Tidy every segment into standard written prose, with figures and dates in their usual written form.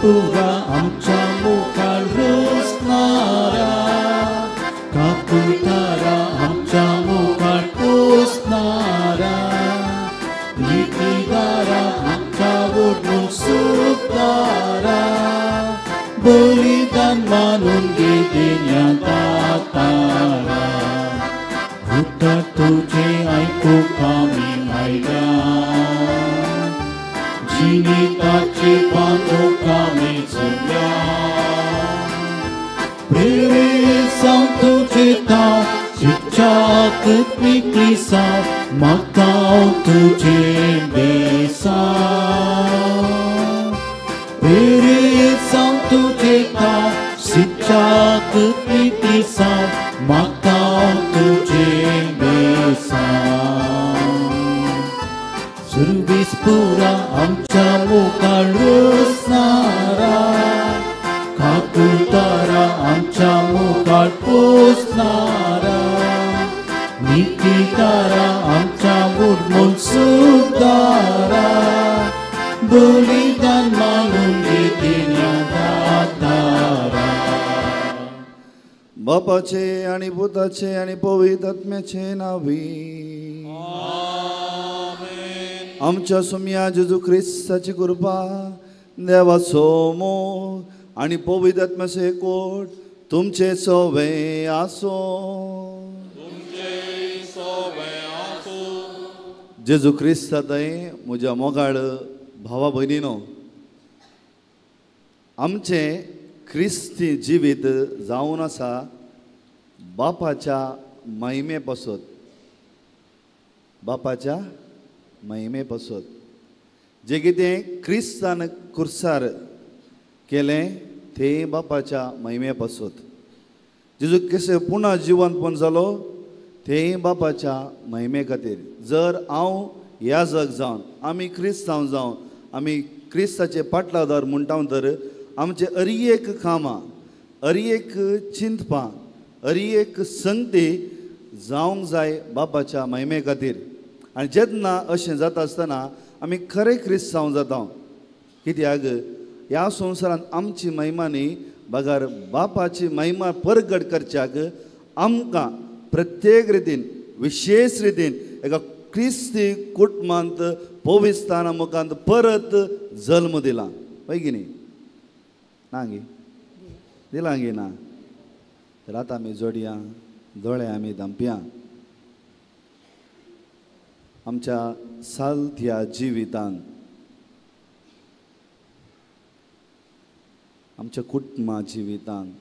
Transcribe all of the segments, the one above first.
पुरा आमच्या मुखार रुसणारा, काकुळतारा आमच्या मुखार पुसणारा, नितीदारा आमच्या ओडून सुखदारा, बलिदान मानून घे देण्या दातारा. उतर तुझे आयकूंक आमी आयल्या, जिविताची बांदूक आमी चल्ल्या. प्रेरीत जावं तुजें ताव, शिकच्याक क्लिसांव, मागता तुजें बेसांव. प्रेरीत जावं तुजें ताव, शिकच्याक क्लिसांव, मागता तुजें बेसांव. सुरवीस पुरा आमच्या मुखार रुसणारा, काकुळतारा आमच्या मुखार पुसणारा, नितीदारा आमच्या उडमून सुखदारा, बलिदान मानून घे देण्या दातारा. बापाचे आनी पुताचे आनी पवित्र आत्म्याचे नांवी आमच्या सुम्या जेजू क्रिस्ताची कृपा, देवाचो मोग आनी पवित्र आत्म्याचो एकवट तुमचे सवे आसो. जेजू क्रिस्ता दये म्हज्या मोगाळ भावा भयणीनो, आमचें क्रिस्ती जिवीत जावन आसा बापाच्या महिमे पासत, बापाच्या महिमे पासत. जें कितें क्रिस्तान कुर्सार केलें तें बापाच्या महिमे पासत. जेजू क्रिस्त पुन्हा जिवंतपण जालो तें बापाच्या महिमे खातीर. जर हांव ह्या जग जावन आमी क्रिस्तांव जावन आमी क्रिस्ताचे पाटलादार म्हणटा तर आमचे अरी एक कामां, अरी एक चिंतपां, अरी एक संगती जावंक जाय बापाच्या महिमे खातीर. आनी जेन्ना अशें जाता आसतना आमी खरें क्रिस्तांव जाता. कित्याक ह्या संवसारांत आमची महिमा न्ही बगर बापाची महिमा परगट करच्याक आमकां प्रत्येक रितीन विशेष रितीन एका क्रिस्ती कुटुंबांत पवित्रस्थाना मुखांत परत जल्म दिला. हय की न्ही? ना गे दिला गे ना. तर आतां आमी जोडया दोळे आमी धांपया. आमच्या सालत्या जिवितांत, आमच्या कुटुंबा जिवितांत,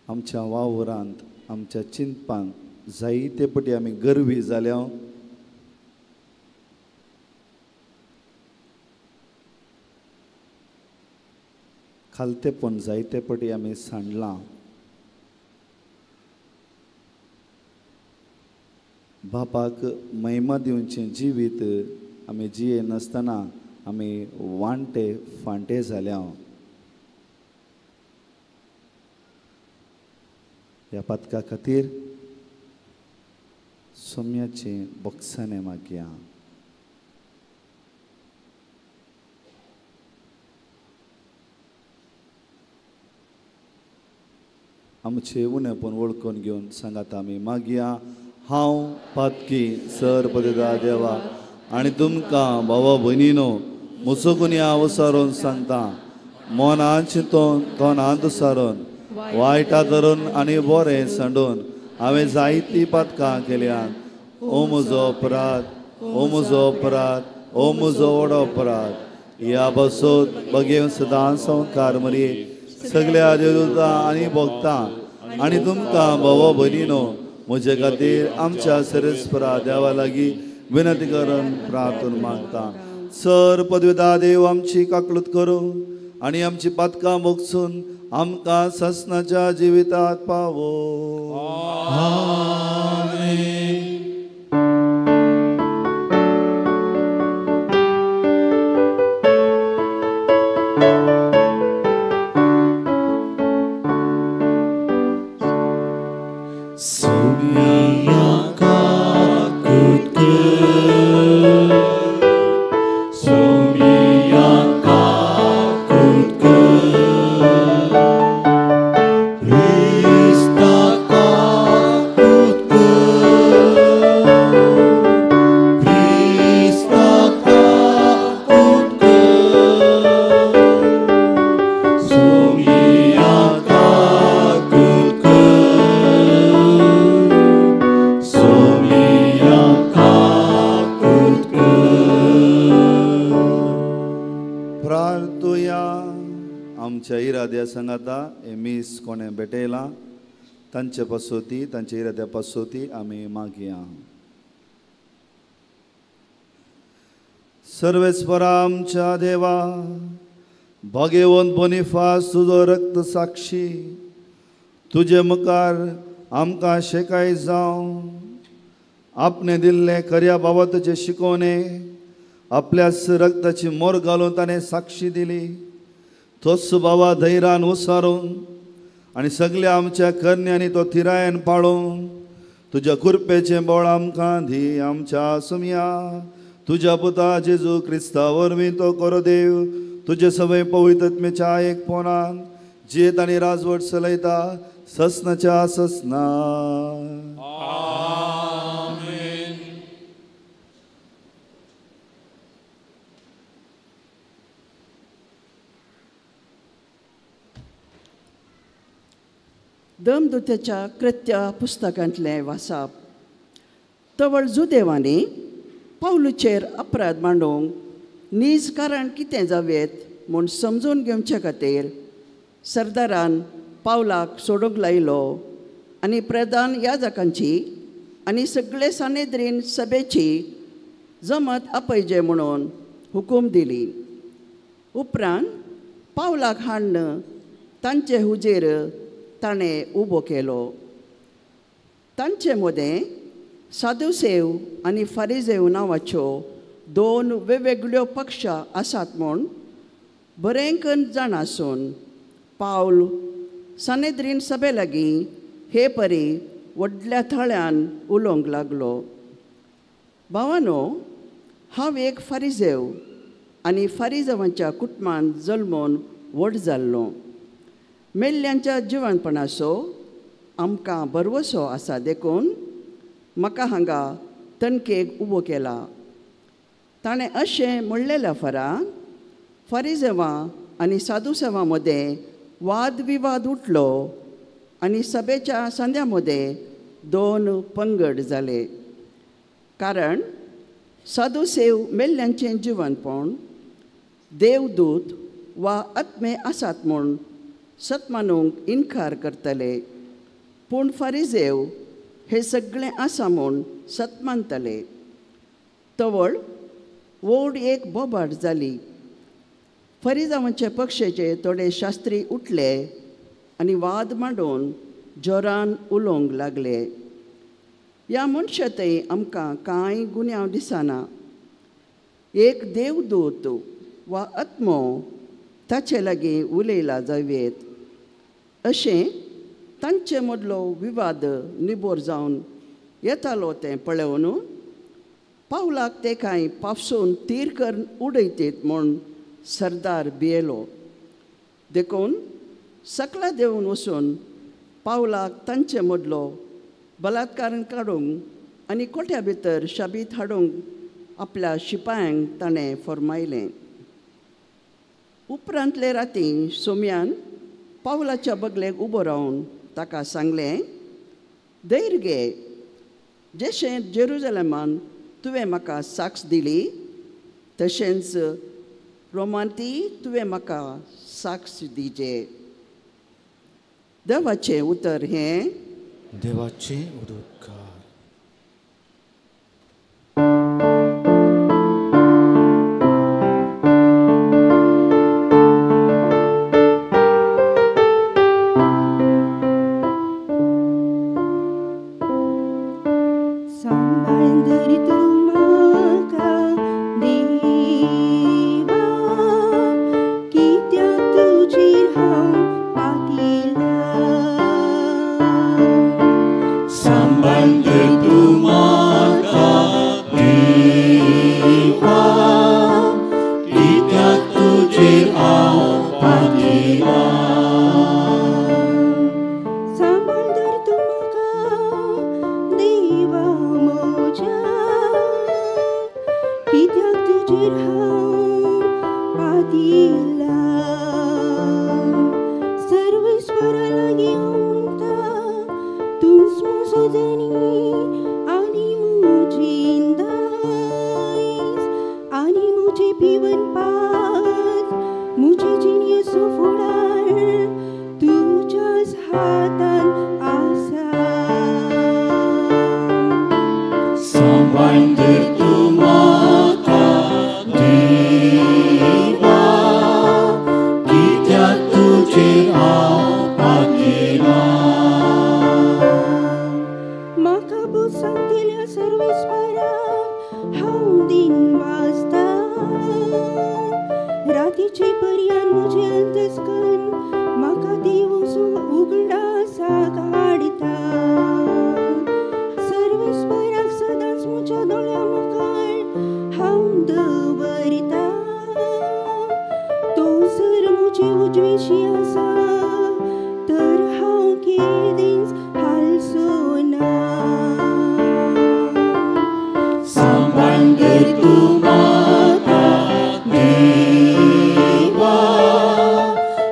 आमच्या वावरांत, आमच्या चिंतपांत जायते पटी आमी गर्वी जाल्या. खालतेपण जायते पटी आमी सांडलां. बापाक महिमा दिवचें जिवीत आमी जिये नासतना आमी वांटे फांटे जाल्या. ह्या पातका खातीर सोम्याचें बोक्साणें मागया. आमचें उणेपण वळखून घेवन सांगात आमी मागया. हांव पातकी सर पददा देवा आनी तुमकां भावा भयणीनो मुसोकुनी हांव सारोन सांगता, मनान चिंतून तोंडांत सारोन वायटा धरून आनी बरें सांडून हांवें जायतीं पातकां केल्यात. ओ म्हजो अपराध, ओ म्हजो अपराध, ओ म्हजो व्हड अपराध. ह्या बसोत बगेवन सदां संवकार मरये सगल्या देवदूतां आनी भोगतां आनी तुमकां भावा भयणीनो म्हजे खातीर आमच्या सरस्परा देवा लागीं विनंती करून प्रार्थना मागता. सर पदवीदा देव आमची काकलूत करूं आनी आमची पातकां मोगसून आमकां ससनाच्या जिवितात पावो. आमेन. सोम्या काकूत कर, सोमिया काकूत कर, क्रिस्ता काकूत कर, क्रिस्ता काकूत कर, सोमिया काकूत कर, सोमिया काकूत कर. प्रार्थुया. आमच्या इराद्या सांगाता हे मीस कोणें भेटयलां तांचे पासोती, तांच्या इराद्या पासोती आमी मागया. सर्वेस्परा आमच्या देवा, भाग्यवंत बोनिफास तुजो रक्त साक्षी तुजे मुखार आमकां शेकाय जावं. आपणे दिल्ले खऱ्या बाबताचे शिकोवणे आपल्याच रक्ताची मोर घालून ताणें साक्षी दिली. तोच बाबा धैर्यान उसारून आनी सगल्या आमच्या करण्यांनी तो थिरायेन पाळून तुज्या कृपेचें बळ आमकां दी. आमच्या सुमया तुज्या पुता जेजू क्रिस्ता वरवीं तो करो देव तुजे सवय पवित्रत्मेच्या एक पोनान जियेत आनी राजवट चलयता ससनाच्या ससना. आमेन. दमदुत्याच्या कृत्य पुस्तकांतलें वासाप. तवळ जुदेवांनी पावलूचेर अपराध मांडूंक नीज कारण कितें जावयेत म्हूण समजून घेवचे खातीर सरदारान पावलाक सोडूंक लायलो आनी प्रधान याजकांची आनी सगळे सानेद्रीन सभेची जमत आपयजे म्हणून हुकूम दिली. उपरांत पावलाक हाडून तांचे हुजेर ताणें उबो केलो. तांचे मदें सादुसेव आनी फारिजेव नांवाच्यो दोन वेगवेगळ्यो पक्षां आसात म्हूण बरें करून जाणा आसून पावल सानेद्रीन सभे लागीं हे परी व्हडल्या थळ्यान उलोवंक लागलो. भावानो, हांव एक फारिजेव आनी फारिजेवांच्या कुटुंबान जल्मून व्हड जाल्लो. मेल्ल्यांच्या जिवनपणाचो आमकां भरवसो आसा देखून म्हाका हांगा तणकेक उबो केला. ताणें अशें म्हणलेल्या फरा फारिजेवां आनी सादुसेवां मदें वादविवाद उठलो आनी सभेच्या सांद्या मदें दोन पंगड जाले. कारण सादुसेव मेल्ल्यांचें जिवनपण देवदूत वा आत्मे आसात म्हूण सत मानूंक इनकार करतले, पूण फारिजेव हे सगळें आसा म्हूण सत मानतले. तवळ व्हड एक बोबाट जाली. फरिजावांचे पक्षेचे थोडे शास्त्री उठले आनी वाद मांडून जोरान उलोवंक लागले. ह्या मनशा थंय आमकां कांय गुन्यांव दिसना. एक देवदूत वा आत्मो ताचे लागीं उलयला जावयेत अशें तांचे मदलो विवाद निबोर जावन येतालो तें पळोवन पावलाक ते कांय पावसून तीर करून उडयतीत म्हूण सरदार भियेलो. देखून सकला देंवून वचून पावलाक तांचे मदलो बलात्कारान काडूंक आनी कोठ्या भितर शाबीत हाडूंक आपल्या शिपायांक ताणें फर्मायलें. उपरांतले राती सोम्यान पावलाच्या बगलेक उबो रावन ताका सांगलें, धैर्य घे, जशें जेरुजलेमान तुवें म्हाका साक्ष दिली तशेंच रोमांती तुवें म्हाका साक्ष दिजे. देवाचें उतर हें. देवाचें उदकार. Sambal दिला. सर्वेस्वरा लागीं हांव म्हणटा, तूंच म्हजो धनी आनी म्हजी दायज, आनी म्हजें पिवन पात, म्हजे जिणेचो फुडार तुज्याच हातान आसा. सांबाळ तर तूं म्हाका देवा, कित्याक तुजेर हांव पातयेलां. म्हाका बोध सांगतल्या सर्वेस्पराक हांव दिन वाजता. रातीचे पर्यान म्हजें अंतस्कन म्हाका देवूचो उगडासाक हाडटा. सर्वेस्पराक सदांच म्हज्या दोळ्यां मुखार हांव दवरता. तो जर म्हजे उजवेशी आसा तर हांव केदींच हालचो ना. सांबाळ तर तूं म्हाका देवा,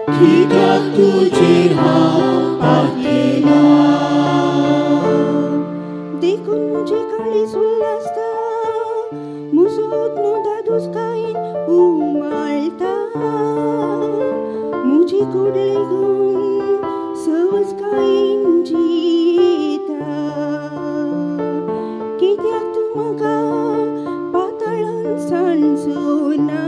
कित्याक तुजेर हांव पातयेलां. देखून म्हजें काळीज उल्हासता, म्हजो आत्मो धादोसकायेन उमाळटा. म्हजी कूड लेगून सवसकायेन जियेता. कित्याक तूं म्हाका पातळान सांडचो ना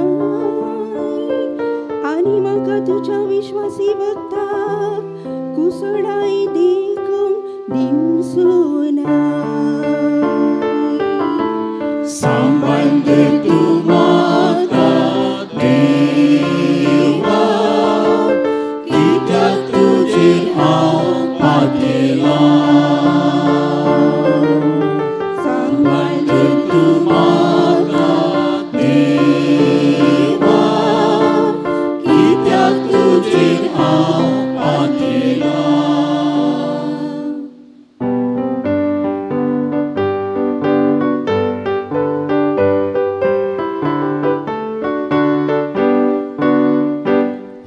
आनी म्हाका तुज्या विश्वासी भक्ताक कुसडाय देखून दिवचो ना. सांबाळ तर तूं म्हाका देवा, कित्याक तुजेर हांव पातयेलां. सांबाळ तर तूं म्हाका देवा, कित्याक तुजेर हांव पातयेलां.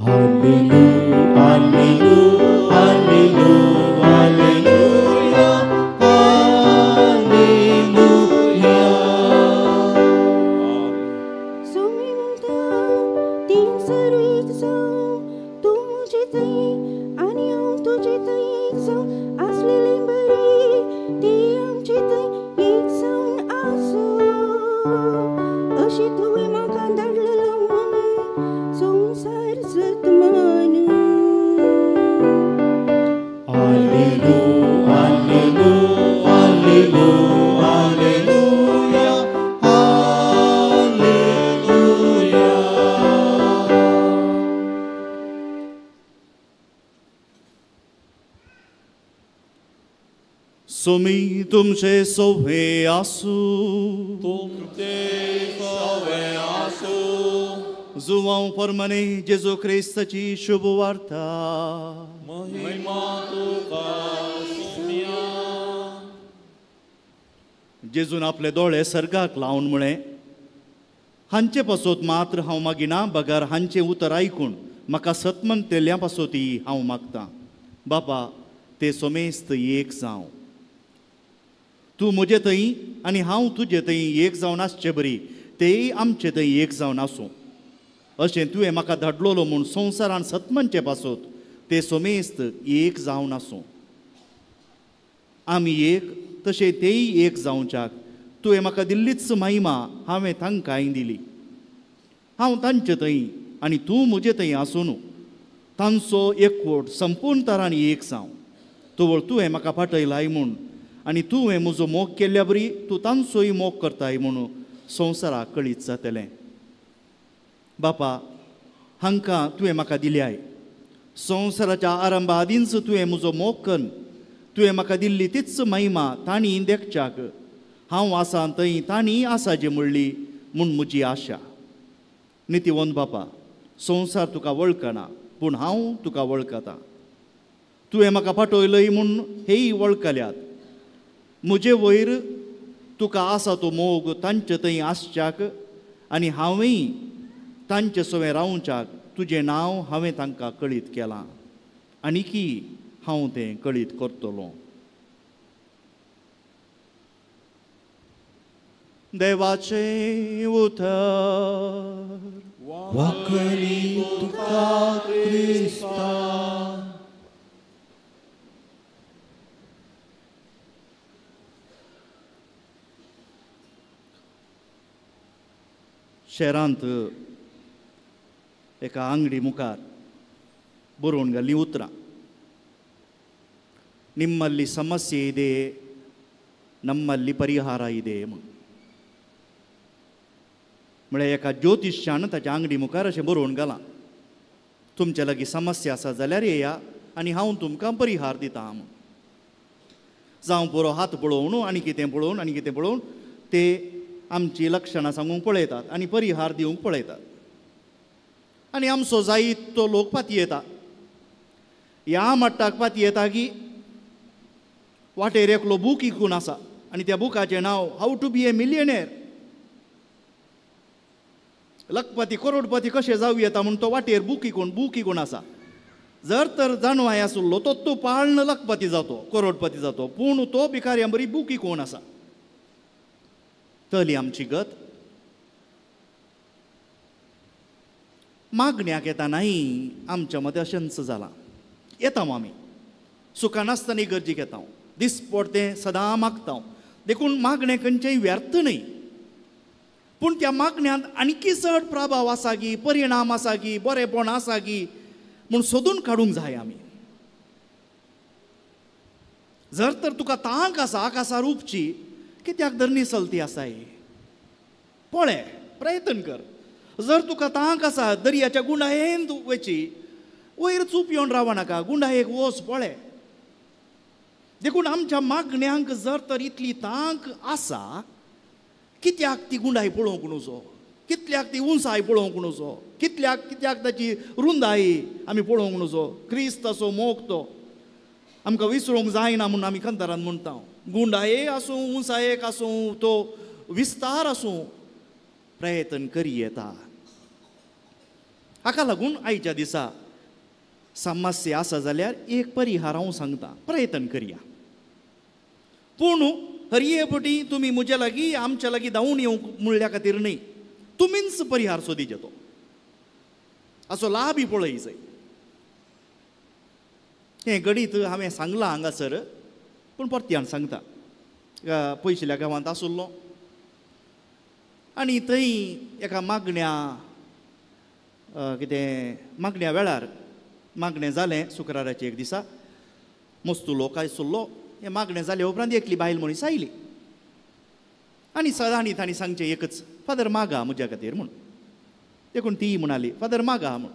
Hallelujah, hallelujah, hallelujah, hallelujah. Somi म्हणटा, तीन सर्व एक जावं, तूं म्हजे थंय आनी हांव तुजे थंय एक जावन आसलेले बरी, ती आमचे थंय एक जावन आसूं. अशी तुवें म्हाका धाडलेलो म्हूण संवसार सत मानूं. Hallelujah, hallelujah, hallelujah, hallelujah. Somi तुमचे सोवे आसूं. तुमचे सवे आसूं. जुवांव परमने जेजू क्रिस्ताची शुभ वार्ता. महिमा तुका सोम्या. जेजून आपले दोळे सर्गाक लावन म्हळें, हांचे पासत मात्र हांव मागिना, बगर हांचें उतर आयकून म्हाका सतमन तेल्या पासतय हांव मागतां. बापा, ते सोमेस्त एक जावं. तूं म्हजे थंय आनी हांव तुजे थंय एक जावन आसचे बरी तेय आमचे थंय एक जावन आसूं. अशें तुवें म्हाका धाडलोलो म्हूण संवसारान सतमनचे पासत ते सोमेस्त एक जावन आसूं. आमी एक तशें तेय एक जावच्याक तुवें म्हाका दिल्लीच महिमा हांवें तांकांय दिली. हांव तांचे थंय आनी तूं म्हजे थंय आसून तांचो एकवट संपूर्ण तरान एक जावं. तवळ तुवें म्हाका पाटयलाय म्हूण आनी तुवें म्हजो मोग केल्ल्या बरी तूं तांचोय मोग करताय म्हूण संवसाराक कळीत जातलें. बापा, हांकां तुवें म्हाका दिल्याय. संवसाराच्या आरंभा आदींच तुवें म्हजो मोग कन्न तुवें म्हाका दिल्ली तीच महिमा तांणी देखच्याक हांव आसा थंय तांणी आसा जे म्हणली म्हूण म्हजी आशा. नितीवंत बापा, संवसार तुका वळखना पूण हांव तुका वळखता. तुवें म्हाका पाटयलय म्हूण हेय वळखल्यात. म्हजे वयर तुका आसा तो मोग तांचे थंय आसच्याक आनी हांवूय तांचे सवें रावच्याक तुजें नांव हांवें तांकां कळीत केलां आनीकी हांव तें कळीत करतलो. देवाचें उतर. वाकरी तुका क्रिस्ता. शहरांत एका आंगडी मुखार बरोवन घाल्लीं उतरां. निम्मल्ली समस्ये ಇದೆ, ನಮ್ಮಲ್ಲಿ ಪರಿಹಾರ ಇದೆ म्हूण. म्हळ्यार एका ज्योतिश्यान ताच्या आंगडी मुखार अशें बरोवन घालां, तुमचे लागीं समस्या आसा जाल्यार येया आनी हांव तुमकां परिहार दिता म्हूण. जावं पुरो हात पळोवन आनी कितें पळोवन आनी कितें पळोवन ते आमची लक्षणां सांगूंक पळयतात आनी परिहार दिवंक पळयतात. आनी आमचो जायत तो लोक पातयेता, ह्या मट्टाक पातयेता की वाटेर एकलो बूक इकून आसा आनी त्या बुकाचें नांव how to be a millionaire. लखपती करोडपती कशें जावं येता म्हूण तो वाटेर बूक इकून आसा. जर तर जानवाय आसलो तो तो पाळण लखपती जातो, करोडपती जातो, पूण तो भिकाऱ्यां बरी बूक इकून आसा. तली आमची गत. मागण्याक येता नाही आमच्या मदें अशेंच जालां. येता आमी सुखान आसतना गरजेक येता, दिसपडतें सदां मागता, देखून मागणें खंयचेंय व्यर्थ न्हय. पूण त्या मागण्यांत आणखी चड प्रभाव आसा गी, परिणाम आसा गी, बरेंपण आसा गी म्हूण सोदून काडूंक जाय आमी. जर तर तुका तांक आसा आकाशार उपची, कित्याक धरणी चलती आसाय, पळय, प्रयत्न कर. जर तुका तांक आसा दर्याच्या गुंडायेन वयची, वयर चूप येवन रावं नाका, गुंडायेक वच पळय. देखून आमच्या मागण्यांक जर तर इतली तांक आसा, कित्याक ती गुंडाय पळोवंक नुजो, कितल्याक ती उंचाय पळोवंक नुजो, कितल्याक कित्याक ताची रुंदाय आमी पळोवंक नुजो. क्रिस्त असो मोग तो आमकां विसरूंक जायना म्हूण आमी खंतरान म्हणटा. गुंडाये आसूं, उंचायेक आसूं, तो विस्तार आसूं, प्रयत्न करी येता. हाका लागून आयच्या दिसा समस्या आसा जाल्यार एक परिहार हांव सांगता, प्रयत्न करया. पूण हरये पटी तुमी म्हज्या लागीं आमच्या लागीं धांवून येवंक म्हणल्या खातीर न्हय, तुमीच परिहार सोदीचे तो असो लाबी पळय जाय. हें गणीत हांवें सांगलां हांगासर, पूण परत्यान सांगता. पयशिल्ल्या गांवांत आसलो आनी थंय एका मागण्या कितें मागण्या वेळार मागणें जालें शुक्राराचें एक दिसा, मस्तू लोक आसलो. हें मागणें जाले उपरांत एकली बायल मनीस आयली आनी सदांनी तांणी सांगचें एकच, फादर मागा म्हज्या खातीर म्हूण. देखून ती म्हणाली, फादर मागा म्हूण,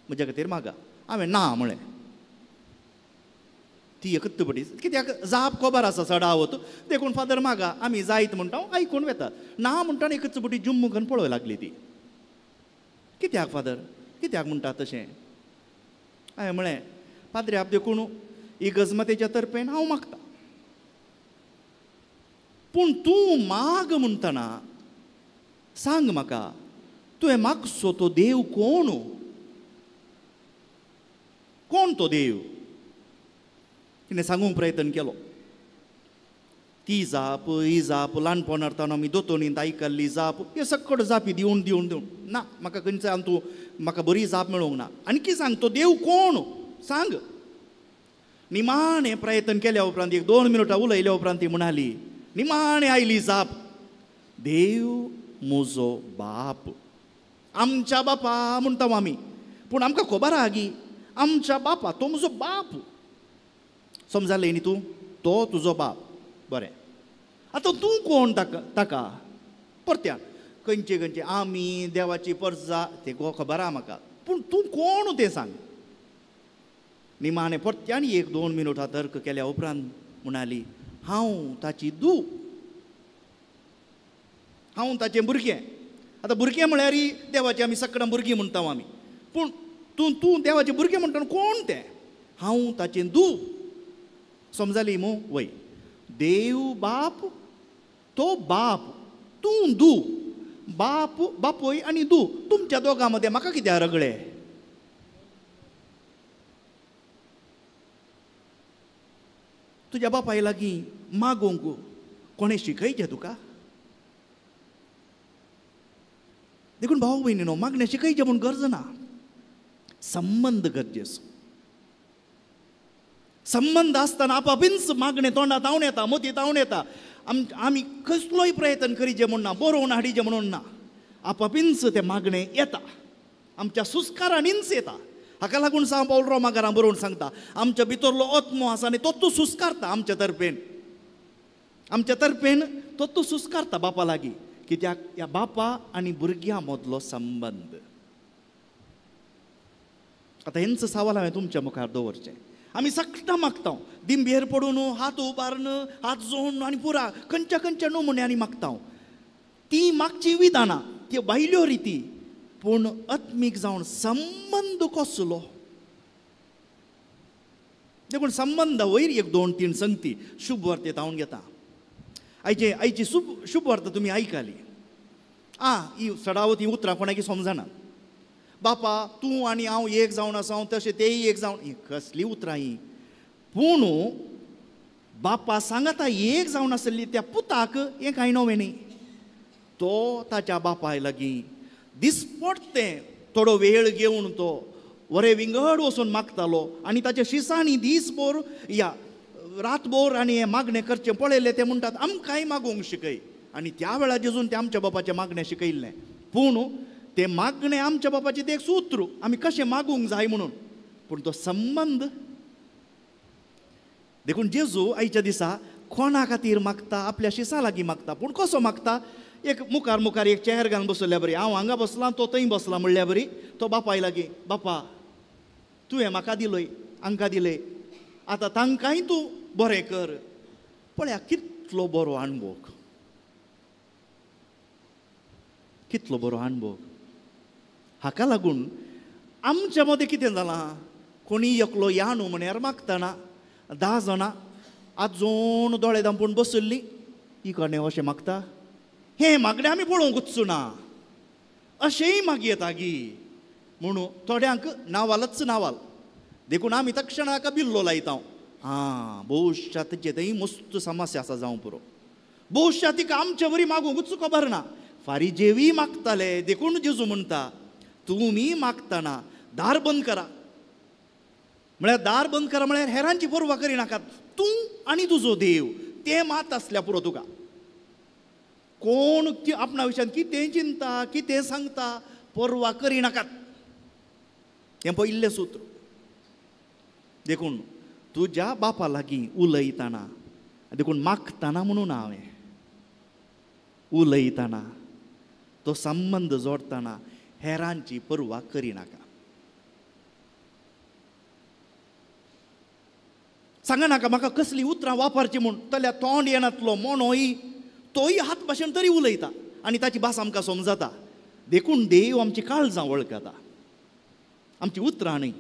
म्हज्या खातीर मागा. हांवें ना म्हळें. ती एकच पटी कित्याक जाप खबर आसा चडावत, देखून फादर मागा आमी जायत म्हणटा आयकून वेतात. ना म्हणटा एकच पटी जुम्मू करून पळोवंक लागली ती. कित्याक फादर, कित्याक म्हणटा तशें? हांवें म्हळें, पाद्र्याप देखून इगर्जमातेच्या तर्फेन हांव मागता, पूण तूं माग म्हणटना सांग म्हाका, तुवें मागचो तो देव कोण? कोण तो देव? तिणें सांगूंक प्रयत्न केलो. ती जाप, ही जाप, ल्हानपणार आमी दोतोनींत आयकल्ली जाप, हे सकट जापी दिवन दिवन दिवन ना म्हाका खंयच्यान तूं म्हाका बरी जाप मेळोवंक ना. आणखी सांग तो देव कोण सांग. निमाणें प्रयत्न केल्या उपरांत एक 2 मिनटां उलयल्या उपरांत ती म्हणाली, निमाणें आयली जाप, देव म्हजो बाप. आमच्या बापा म्हणटा आमी, पूण आमकां खबर आहा की आमच्या बापा तो म्हजो बाप. समजालें न्ही तूं, तो तुजो बाप. बरें, आतां तूं कोण ताका? ताका परत्यान खंयचे खंयचे आमी देवाची परजा ते गो खबर आहा म्हाका, पूण तूं कोण तें सांग. निमाणें परत्यान 1-2 मिनटां तर्क केल्या उपरांत म्हणाली, हांव ताची धूव, हांव ताचें भुरगें. आतां भुरगें म्हळ्यार देवाचें आमी सकडां भुरगीं म्हणटा आमी, पूण तूं तूं देवाचें भुरगें म्हणटा कोण तें? हांव ताचें धूव. समजाली मू? वय, देव बाप, तो बाप, तूं धूव. बाप बापूय आनी दू तुमच्या दोगां मदें म्हाका कित्याक रगळे? तुज्या बापाय लागीं मागूंक कोणें शिकयचें तुका? देखून भाव भयणीनो मागणें शिकयचें म्हूण गरज ना, संबंद गरजेचो. संबंद आसतना आपापींच मागणें तोंडांत हांवन येता, मतींत हांवन येता. आमी कसलोय प्रयत्न करीचे म्हूण ना, बरोवन हाडीचें म्हणून ना, आपापींच तें मागणें येता, आमच्या सुस्कारांनीच येता. हाका लागून सांव पावल रोमाकारां बरोवन सांगता, आमच्या भितरलो आत्मो आसा आनी तो तूं सुस्कारता आमच्या तर्फेन, आमच्या तर्फेन तो तूं सुस्कारता बापा लागीं. कित्याक ह्या बापा आनी भुरग्यां मदलो संबंद. आतां हेंच सवाल हांवें तुमच्या मुखार दवरचें. आमी सगळां मागता, दिंबेर पडून, हात उबारून, हात जोडून आनी पुरा खंयच्या खंयच्या नमुन्यांनी मागता. ती मागची विधानां, त्यो भायल्यो रिती, पूण आत्मीक जावन संबंद कसलो? देखून संबंद वयर एक दोन तीन संगती शुभ वार्तेत हांव घेता. आयचे आयची शुभ वार्ता तुमी आयकली. आं, ही सडावत ही उतरां कोणाकी समजना. बापा तूं आनी हांव एक जावन आसा, तशें तेय एक जावन, ही कसली उतरां ही? पूण बापा सांगाता एक जावन आसली त्या पुताक हें कांय नवें न्ही. तो ताच्या बापाय लागीं दिसपडटें थोडो वेळ घेवन तो वरे विंगड वचून मागतालो आनी ताच्या शिसांनी दीसभर या रातभर आनी हें मागणें करचें पळयलें. ते म्हणटात आमकांय मागूंक शिकय. आनी त्या वेळार जेजून तें आमच्या बापाचें मागणें शिकयल्लें. पूण तें मागणें आमच्या बापाचें तें एक सूत्र, आमी कशें मागूंक जाय म्हणून, पूण तो संबंद. देखून जेजू आयच्या दिसा कोणा खातीर मागता? आपल्या शिसां लागीं मागता. पूण कसो मागता? एक मुखार मुखार एक चेर घालून बसल्या बरी, हांव हांगा बसलां तो थंय बसला म्हणल्या बरी, तो बापाय लागीं, बापा तुवें म्हाका दिलय, हांकां दिलय, आतां तांकांय तूं बरें कर. पळया कितलो बरो अणभोग, कितलो बरो अणभोग. हाका लागून आमच्या मदें कितें जालां, कोणी एकलो या न्हू म्हण्यार मागतना 10 जाणां आजून दोळे धांपून बसल्ली, ही कोणें अशें मागता? हें मागणें आमी पळोवंकूच ना, अशेंय मागीर येता गी म्हणून थोड्यांक नावालच नावाल. देखून आमी तक्षणाक बिल्लो लायता. आं, भोवशा तेचे थंय मस्त समस्या आसा जावं पुरो, भोवशा तिका आमचे वरी मागूंकूच खबर ना. फारीजेवी मागताले. देखून जेजू म्हणटा तुमी मागतना दार बंद करा. म्हळ्यार दार बंद करा म्हळ्यार हेरांची पर्वा करिनाकात, तूं आनी तुजो देव तें मात आसल्या पुरो तुका. कोण आपणा विशयान कितें चिंता कितें सांगता पर्वा करिनाकात, हें पयलें सूत्र. देखून तुज्या बापा लागीं उलयतना, देखून मागतना म्हणून हांवें उलयतना तो संबंद जोडटना हेरांची पर्वा करिनाका. सांगा नाका म्हाका कसलीं उतरां वापरचीं म्हूण, जाल्यार तोंड येनातलो मोनोय तोय हात भाशेन तरी उलयता आनी ताची भास आमकां समजता. देखून देव आमची काळजां वळखता, आमची उतरां न्ही.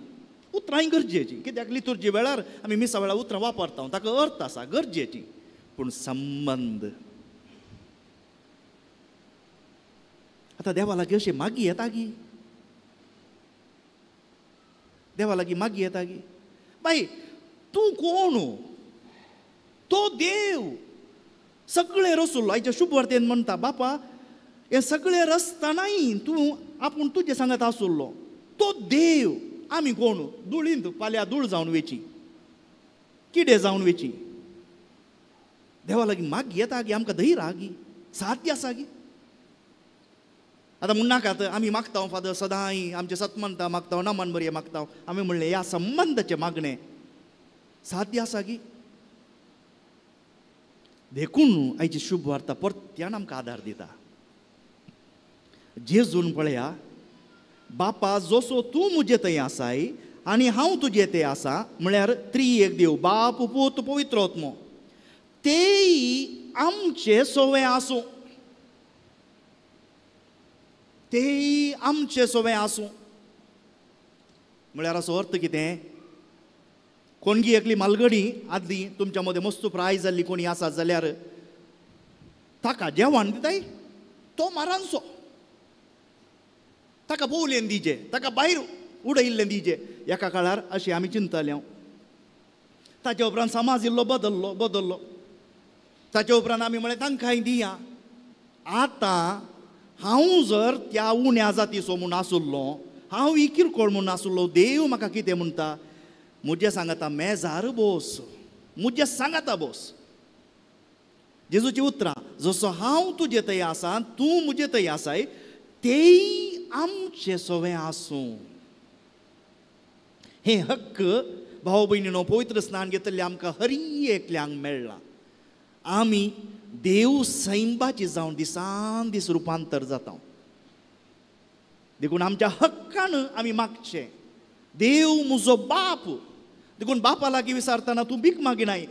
उतरांय गरजेचीं, कित्याक लितुर्जी वेळार आमी मिसा वेळार उतरां वापरता, ताका अर्थ आसा, गरजेची. पूण संबंद आतां देवा लागीं अशें मागी येता गी, देवा लागीं मागी येता गी, बाई तूं कोण? तो देव सगळे रसुल्लो. आयच्या शुभ वार्तेन म्हणटा बापा हे सगळे रसतानाय तूं आपूण तुजे सांगत आसुल्लो, तो देव. आमी कोण? धुळींत फाल्यां धूळ जावन वेची, किडे जावन वेची. देवा लागीं मागी येता गी, आमकां धैर्य आहा गी, साध्य आसा गी. आतां म्हणनाकात आमी मागता फादर सदांय आमचे सतमंता मागता, नमन बरये मागता. आमी म्हणलें ह्या संबंदाचें मागणें साध्य आसा गी. देखून आयची शुभ वार्ता परत्यान आमकां आदार दिता. जेजून पळया, बापा जसो तूं म्हजे थंय आसाय आनी हांव तुजे थंय आसा, म्हळ्यार त्री एक देव बाप पूत पवित्र आत्मो, तेय आमचे सोवे आसूं, तेय आमचे सोवे आसूं. म्हळ्यार असो अर्थ कितें? कोणगी एकली मालगडी आदली तुमच्या मदें मस्त प्राय जाल्ली कोणी आसा जाल्यार ताका जेवण दिताय तो मारांचो, ताका पोवलेन दिजे, ताका भायर उडयल्लें दिजे. एका काळार अशें आमी चिंतताले. ताच्या उपरांत समाज इल्लो बदल्लो बदल्लो. ताच्या उपरांत आमी म्हळें तांकांय दिया. आतां हांव जर त्या उण्या जातीचो म्हूण आसुल्लो, हांव ही किरकोळ म्हूण आसुल्लो, देव म्हाका कितें म्हणटा, म्हजें सांगाता मेजार बोस, म्हजें सांगाता बोस. जेजूची उतरां, जसो हांव तुजे थंय आसा तूं म्हजे थंय आसाय, तेय आमचे सवें आसूं. हे हक्क भाव भयणीनो पवित्र स्नान घेतले आमकां हरी एकल्यांक मेळ्ळां. आमी देव सैंबाची जावन दिसान दीस रुपांतर जाता. देखून आमच्या हक्कान आमी मागचें, देव म्हजो बाप. देखून बापा लागीं विचारतना तूं भीक मागिनाय,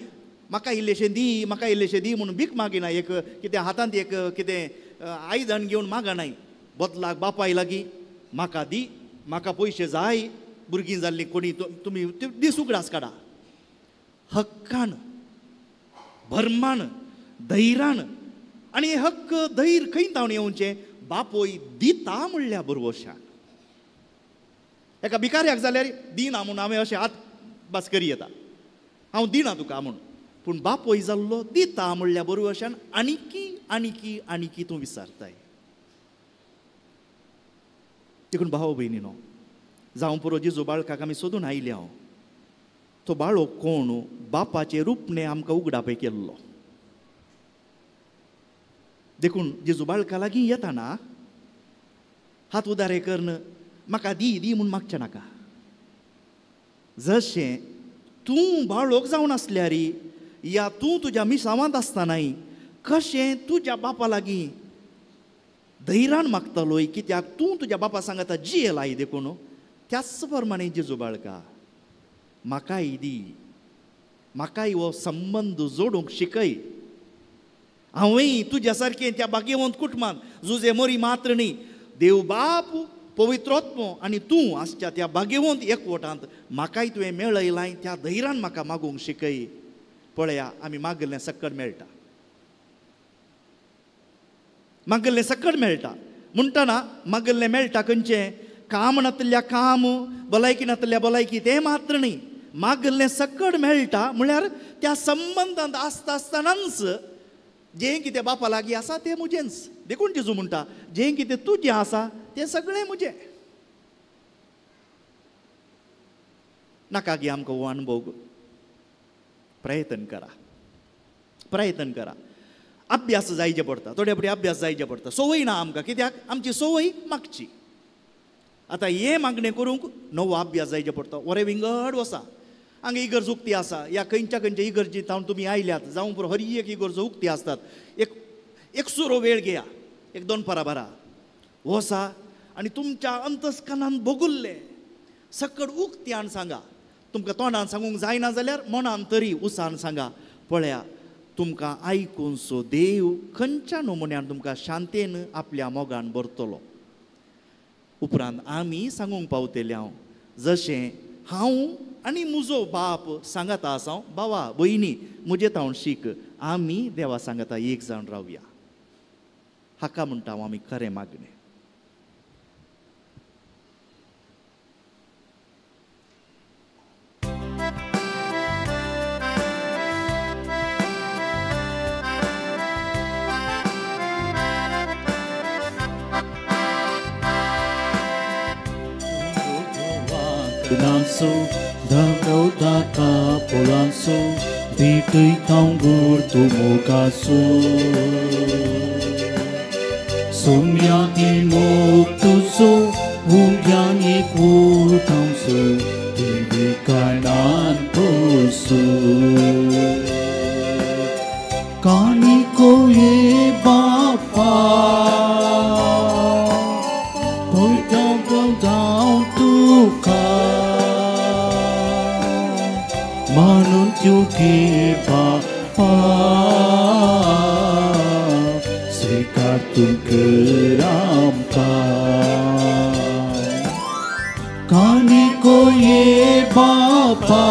म्हाका इल्लेशें दी, म्हाका इल्लेशें दी म्हणून भीक मागिनाय. एक कितें हातांत एक कितें आयदन घेवन मागनाय, बदलाक बापाय लागीं म्हाका दी, म्हाका पयशे जाय, भुरगीं जाल्लीं कोणी तुमी दीस उगडास काडा. हक्कान, भरमान, धैरान. आनी हक्क धैर्य खंय तावन येवचें, बापोय दिता म्हणल्या बरवशान. एका भिकाऱ्याक जाल्यार दिना म्हूण हांवें अशें हात बास करी येता, हांव दिना तुका म्हूण. पूण बापोय जाल्लो दिता म्हणल्या बरवशान आनीकी आनीकी आनीकी तूं विचारताय. देखून भाव भयणीनो, जावं पुरो जेजू बाळकाक आमी सोदून आयले. हांव तो बाळो कोण, बापाचें रूपणें आमकां उगडापय केल्लो. देखून जेजू बाळका लागीं येताना हात उदारे करून म्हाका दी दी म्हूण मागचें नाका. जशें तूं बाळोक जावन आसल्यार या तूं तुज्या मिसावांत आसतनाय कशें तुज्या बापा लागीं धैर्यान मागतालोय, कित्याक तूं तुज्या बापा सांगता जियेलाय. देखून त्याच प्रमाणे जेजू बाळका म्हाकाय दी, म्हाकाय हो संबंद जोडूंक शिकय. हांवूय तुज्या सारकें त्या भाग्यवंत कुटुंबांत जुजे मोरी मात्र न्ही, देव बाप पवित्रोत्मो आनी तूं आसच्या त्या भाग्यवंत एकवटांत म्हाकाय तुवें मेळयलाय, त्या धैर्यान म्हाका मागूंक शिकय. पळया आमी मागिल्लें सक्कड मेळटा, मागिल्लें सक्कड मेळटा. म्हणटना मागिल्लें मेळटा खंयचें, काम नातल्या काम, भलायकी नातल्या भलायकी, तें मात्र न्ही. मागिल्लें सक्कड मेळटा म्हळ्यार त्या संबंदांत आसता आसतनाच जें कितें बापा लागीं आसा तें म्हजेंच. देखून जेजू म्हणटा, जें कितें तुजें आसा तें सगळें म्हजें. नाका गे आमकां हो अणभव. प्रयत्न करा, प्रयत्न करा. अभ्यास जायचे पडटा, थोडे फावटी अभ्यास जायचे पडटा. संवय ना आमकां, कित्याक आमची संवय मागची. आतां हें मागणें करूंक नवो अभ्यास जायचे पडटा. वरें विंगड वसा हांगा इगर्ज उक्ती आसा, ह्या खंयच्या खंयच्या इगर्जी तावन तुमी आयल्यात, जावं पुरो हर एक इगर्ज उक्ती आसतात. एक एक सुरो वेळ घेया, एक दोन परां वसा आनी तुमच्या अंतस्कनान भोगुल्लें सकड उक्त्यान सांगा. तुमकां तोंडान सांगूंक जायना जाल्यार मनान तरी उसान सांगा. पळया तुमकां आयकून सो देव खंयच्या नमुन्यान तुमकां शांतेन आपल्या मोगान भरतलो. उपरांत आमी सांगूंक पावतले हांव, जशें हांव आनी म्हजो बाप सांगाता आसा, बाबा भयणी म्हजे तावन शीक, आमी देवा सांगाता एक जावन रावया. हाका म्हणटा हांव आमी खरें मागणें. Lanso, Dhamrodaka Polanso, Ditui Tangur Tumokaso. Sumyati Moktuso, Ungyani Kutamso, Divikanan Poso. Kaniko ye Bapa, Poitang down to Ka. Manun ke Bapa, स्वीकार तुमका कानी को ये बापा,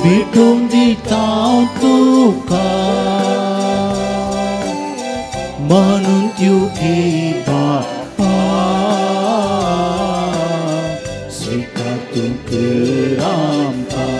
भेटून दिता तुका. मानून त्यो घे बापा स्वीकार तूं कर आमकां.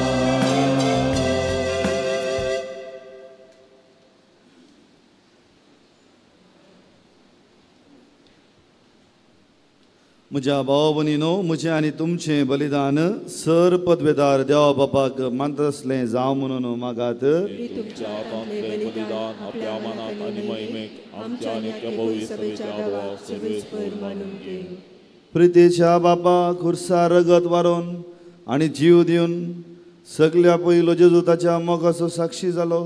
म्हज्या भाव भयणीनो, म्हजें आनी तुमचें बलिदान सर पदवेदार देवा बापाक मानता आसलें जावं म्हणून मागात. तुमच्या हातांतलें बलिदान आपल्या मनात आनी महिमेक आमच्या आनी प्रभू सभेच्या देवाक सर्वेस्पर मानून घे. प्रितीच्या बापा, खुर्सा रगत वारोवन आनी जीव दिवन सगल्या पयलो जेजू ताच्या मोगाचो साक्षी जालो.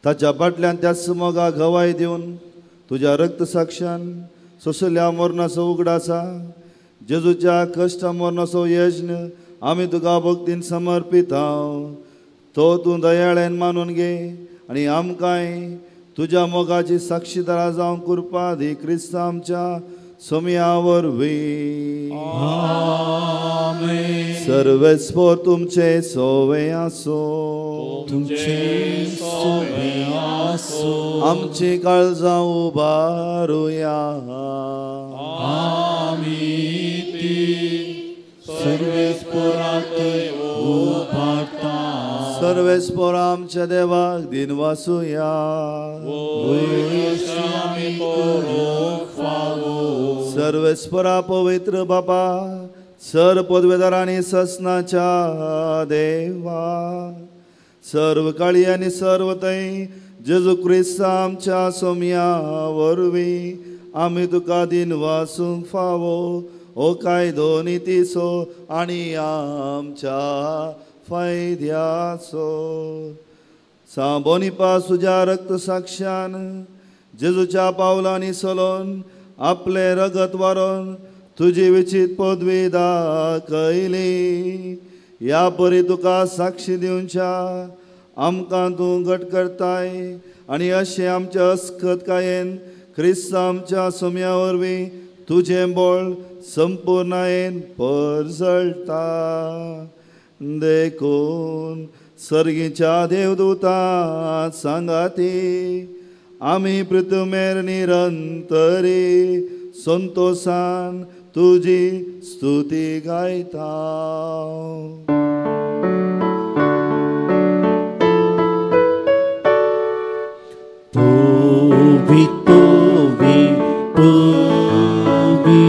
ताच्या फाटल्यान त्याच मोगा गवाय दिवन तुज्या रक्त साक्षान सोसल्या मरणाचो उगडासा जेजूच्या कश्ट मरणाचो यज्ञ आमी तुका भक्तीन समर्पिता. तो तूं दयाळ्यान मानून घे आनी आमकांय तुज्या मोगाची साक्षीदारा जावंक कृपा दी क्रिस्त आमच्या सोम्या वरवीं. सर्वेस्पर तुमचे सोवे आसो. तुमचे सोवे आसो. आमची काळजां उबारुया. आमी ती सर्वेस्पराक उबारता. सर्वेस्पर आमच्या देवाक दिनवासुया. सर्वेस्परा पवित्र बापा, सर पदवेदार आनी ससनाच्या देवा, सर्व काळी आनी सर्व थंय जेजू क्रिस्त आमच्या सोम्या वरवीं आमी तुका दिनवासूंक फावो ओ कायदो नितीचो आनी आमच्या फायद्याचो. सांव बोनिफास तुज्या रक्त साक्षान जेजूच्या पावलांनी सलोन आपलें रगत वारोवन तुजी विचीत पदवी दाखयली. ह्या परी तुका साक्षी दिवच्या आमकां तूं घट करताय आनी अशें आमच्या अस्कतकायेन क्रिस्त आमच्या सोम्या वरवीं तुजें बळ संपूर्णायेन परजळटा. देखून सर्गीच्या देवदूतां सांगाती आमी पृथ्वीर निरंतरी संतोषान तुजी स्तुती गायता. पवी पवी पवी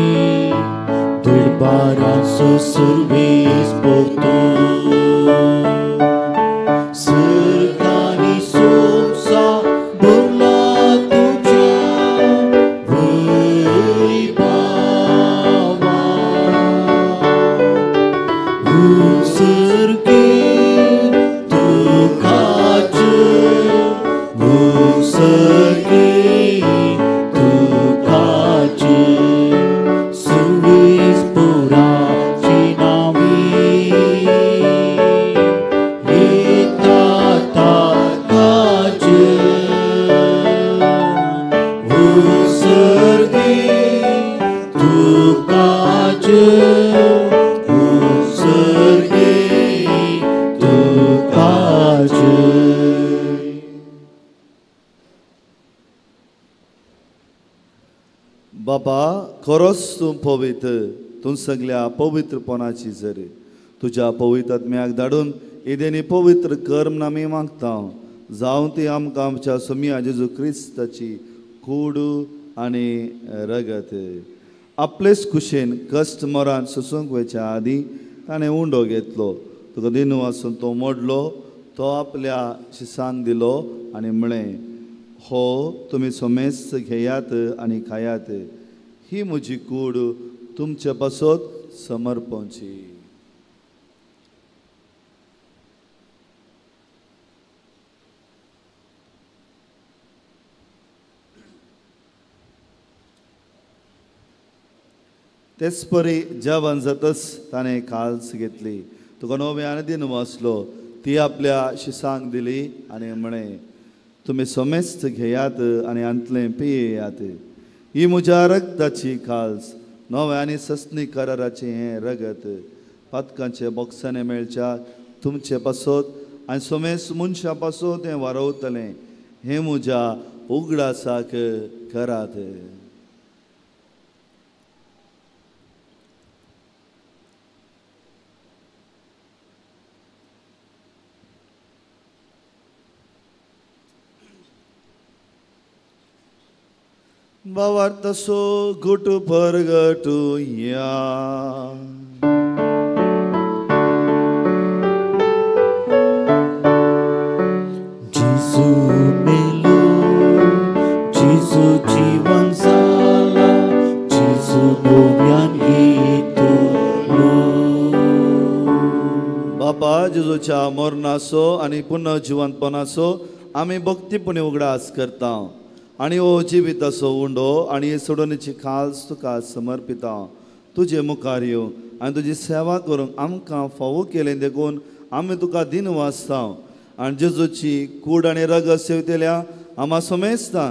दरबाराचो सर्वेस्पर तूं. सर्गांनी सोंसा भरला तुज्या वैभवान. उसर्गे तुकाच, उसर्गे तुकाच, सर्वेस्पराची नावी येता ताकाच. उसर्गे तुकाच, उसर्गे तुकाच. बाबा, खरोच तूं पवित्र, तूं सगल्या पवित्रपणाची जरी तुज्या पवित्र आत्म्याक धाडून येदेनी पवित्र कर म्हूण आमी मागता. जावं ती आमकां आमच्या सोम्या जेजू क्रिस्ताची कूड आनी रगत. आपलेच कुशेन कश्ट मरान सोसूंक वयच्या आदीं ताणें उंडो घेतलो, तुका दिनू आसून तो मोडलो, तो आपल्या शिसांक दिलो आनी म्हळें, हो तुमी सोमेस्त घेयात आनी खायात, ही म्हजी कूड तुमचे पासत समर्पणची. तेच परी जेवण जातच ताणें काल्स घेतली, तुका नवे आनी दिन वाचलो, ती आपल्या शिसांक दिली आनी म्हळें, तुमी समेस्त घेयात आनी आंतलें पियेयात, ही म्हज्या रक्ताची काल्स, नवें आनी सस्नी कराराचें हें रगत, पातकांचे बोक्सांनी मेळच्या तुमचे पासत आनी समेस्त मनशां पासत हें वारवतलें, हें म्हज्या उगडासाक करात. भावार्थाचो गुट परगटुया. जेजू मेलो, जेजू जीवन जाला, जेजू नव्यान येतलो. बापा जेजूच्या मरणाचो आनी पुनर्जिवंतपणाचो आमी भक्तीपणी उगडास करता आनी हो जिविताचो उंडो आनी सोडोवणेची खास तुका समर्पिता. तुजे मुखार येव आनी तुजी सेवा करूंक आमकां फावो केलें देखून आमी तुका दिन वाचता. आनी जेजूची कूड आनी रगत सेवतल्या आमा समेस्ता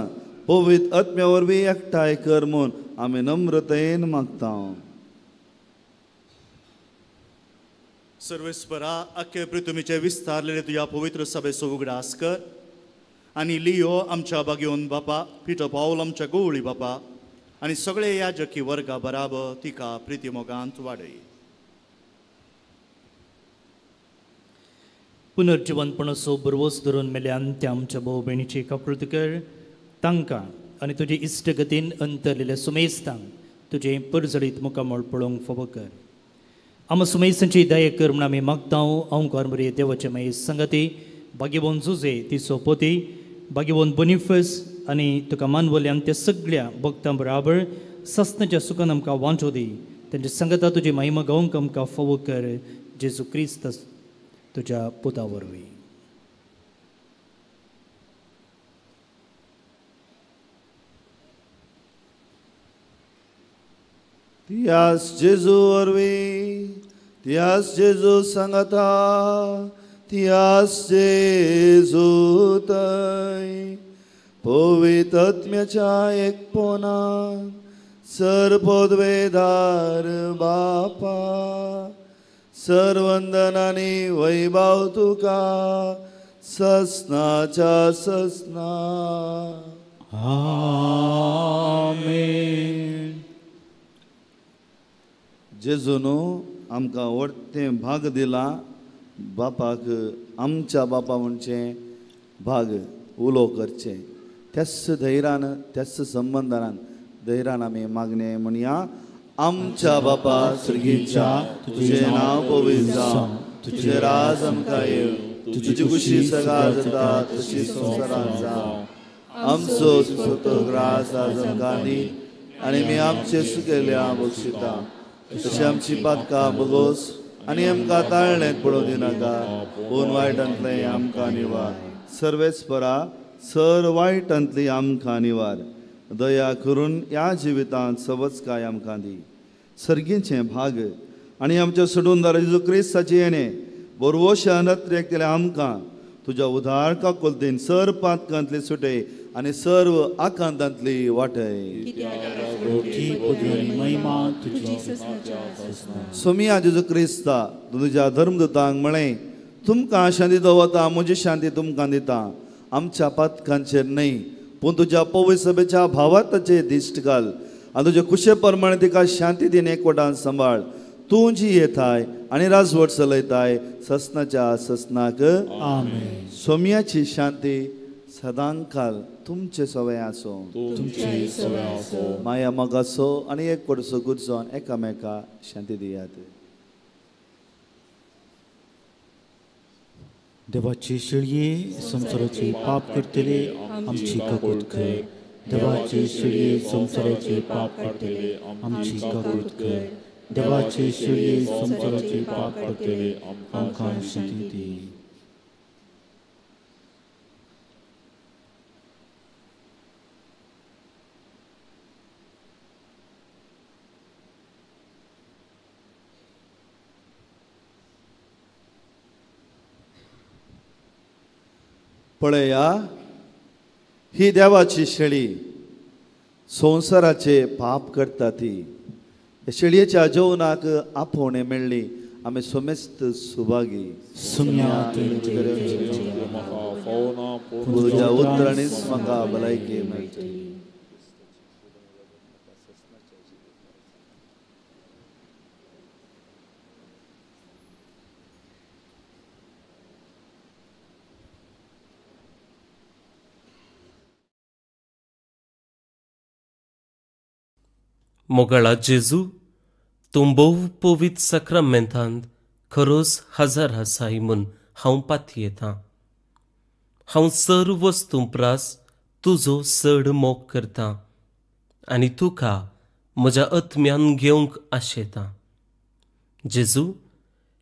पवित्र आत्म्या वरवीं एकठांय कर म्हूण आमी नम्रतायेन मागता. सर्वेस्परा अख्खे पृथ्वीचे विस्तारलेले तुज्या पवित्र सभेचो उगडास कर आनी लियो आमच्या बागेवन बापा, पिटो पावल आमच्या गोवळी बापा आनी सगळे याजकी वर्गा बराबर तिका प्रिती मोगांत वाडय. पुनर्जिवंतपणाचो बरवस धरून मेल्यान त्या आमच्या भाव भयणीची काकृती कर. तांकां आनी तुजे इश्टगतीन अंतरलेल्या सुमेस्तांक तुजें परजळीत मुखामळ पळोवंक फावो कर. आमा सुमेस्तांची दया कर म्हूण आमी मागता. अंकार मरे देवाचे मागीर संगती भाग्यवंत जुजे तिचो पोती भाग्यवंत बोनिफस आनी तुका मानवल्यान त्या सगळ्या भक्तां बराबर सस्नाच्या सुखान आमकां वांटो दी. तेंच्या संगता तुजी महिमा गावंक आमकां फावो कर. जेजू क्रिस्त तुज्या पुता वरवीं. तियास जेजू वरवीं, तियास जेजू सांगता, तियास जेजू थंय पवित्र आत्म्याच्या एकपणान सर्वपदवेदार बापा सर्वंदन आनी वैभव तुका ससनाच्या ससना. आमेन. जेजून आमकां व्हडतें भाग दिला. बापाक आमच्या बापा म्हणचें भाग उलो करचें त्याच धैर्यान त्याच संबंदान धैर्यान आमी मागणें म्हणया. आमच्या बापा सर्गीच्या, तुजें नांव पवित्र जावं, तुजें राज आमकां येवं, तुजी खुशी सगळा जाता तशी संवसारांत जावं. आमचो दिसतो ग्रास आज आमकां दी आनी आमी आमचे सुकेल्या बक्षिता तशी आमची पातकां बगोस आनी आमकां ताळणेंत पडोवं दिनाका, पूण वायटांतलें आमकां निवार. सर्वेस्परा सर वायटांतली आमकां निवार. दया करून ह्या जिवितांत सवचकाय आमकां दी. सर्गीचें भाग आनी आमच्या सोडूनदार जेजू क्रिस्ताचें येणें बरवोशा नत्रेक केल्या आमकां तुज्या उदार काकुळटेन सर पातकांतली सुटय आनी सर्व आकांतांतली वाटय. सोमिया जेजू क्रिस्ता तुज्या धर्मदूतांक म्हळें, तुमकां शांती दवरता, म्हजी शांती तुमकां दिता. आमच्या पातकांचेर न्हय पूण तुज्या पवित्र सभेच्या भावार्थाचेर दिश्ट घाल आनी तुजे खुशे प्रमाणे तिका शांती दिन एकवटान सांबाळ. तूं जी येताय आनी राजवट चलयताय ससनाच्या ससनाक. आमेन. सोम्याची शांती सदांकाल तुमचे सवय आसूं. माया मोगाचो आनी एकवटाचो गुरजोन एकामेका शांती दियात. देवाची शेळये संवसाराचे पाप करतले आमची काकूत कर. देवाची शेळये संवसाराचे पाप करतले आमची काकूत कर. देवाची शेळये संवसाराचे पाप करतले आमकां शांती दी. पळया ही देवाची शेळी संवसाराचे पाप करता ती. शेळयेच्या जेवणाक आपोवणें मेळ्ळी आमी समेस्त सुभागी. तुज्या उतरांनीच म्हाका भलायकी मेळटली. मोगाळा जेजू, तूं भोव पवित्र साक्रामेंतांत खरोच हजर आसाय म्हूण हांव पातयेतां. हांव सर्व वस्तूं प्रास तुजो चड मोग करतां आनी तुका म्हज्या आत्म्यान घेवंक आशेतां. जेजू,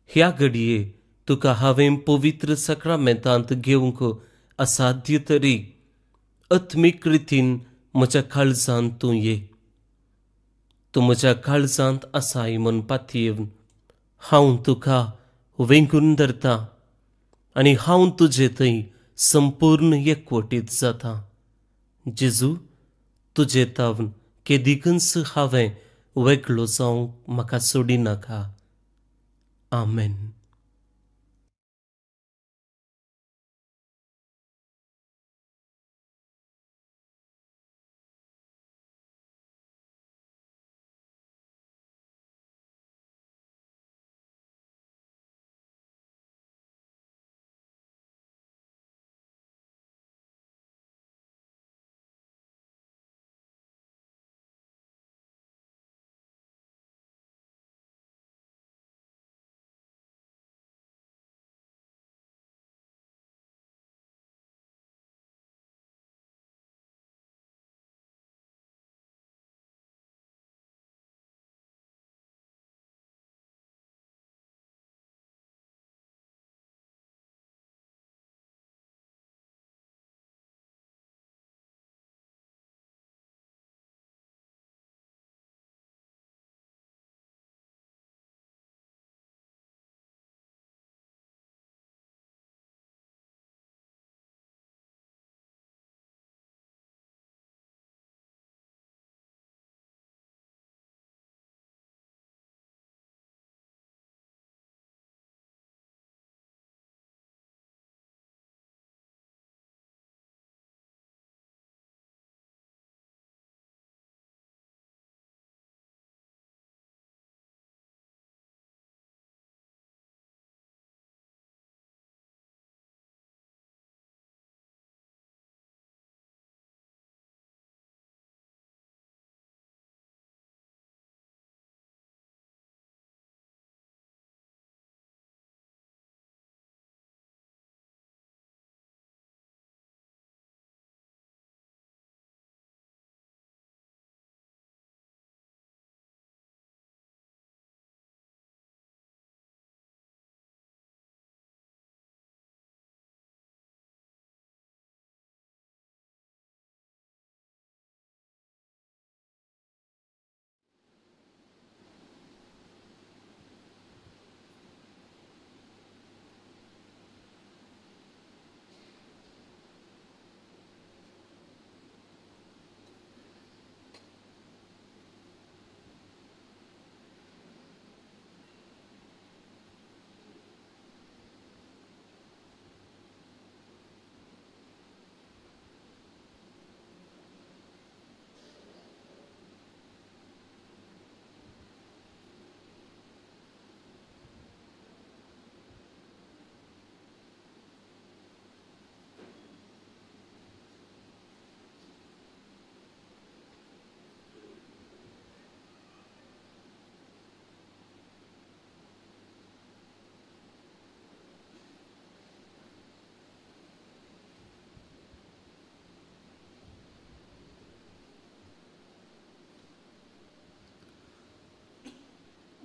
ह्या घडये तुका हांवें पवित्र साक्रामेंतांत घेवंक असाध्य तरी आत्मीक रितीन म्हज्या काळजांत तूं ये. तूं म्हज्या काळजांत आसाय म्हूण पातयेवन हांव तुका वेंगून धरतां आनी हांव तुजे थंय संपूर्ण एकवटीत जाता. जेजू, तुजे तावन केदिकूच हांवें वेगळो जावंक म्हाका सोडिनाका. आमेन.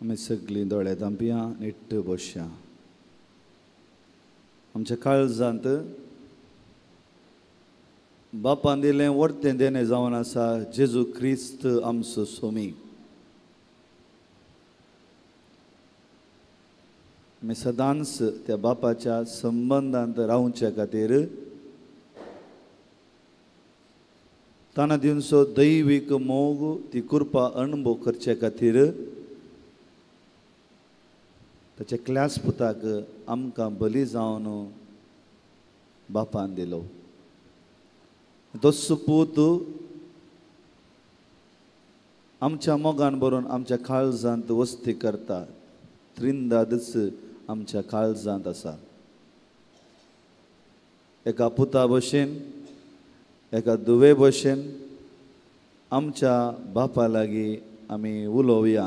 आमी सगळीं दोळे धांपया, निट्ट बसया. आमच्या काळजांत बापान दिलें वर्तें देणें जावन आसा जेजू क्रिस्त आमचो सोमी. आमी सदांच त्या बापाच्या संबंदांत रावच्या खातीर ताणें दिवचो दैवीक मोग ती कृपा अणभव करचे खातीर ताच्या क्लास पुताक आमकां बली जावन बापान दिलो. तो पूत आमच्या मोगान भरून आमच्या काळजांत वस्ती करता. त्रिंदादच आमच्या काळजांत आसा. एका पुता भशेन, एका दुवे भशेन आमच्या बापा लागीं आमी उलोवया.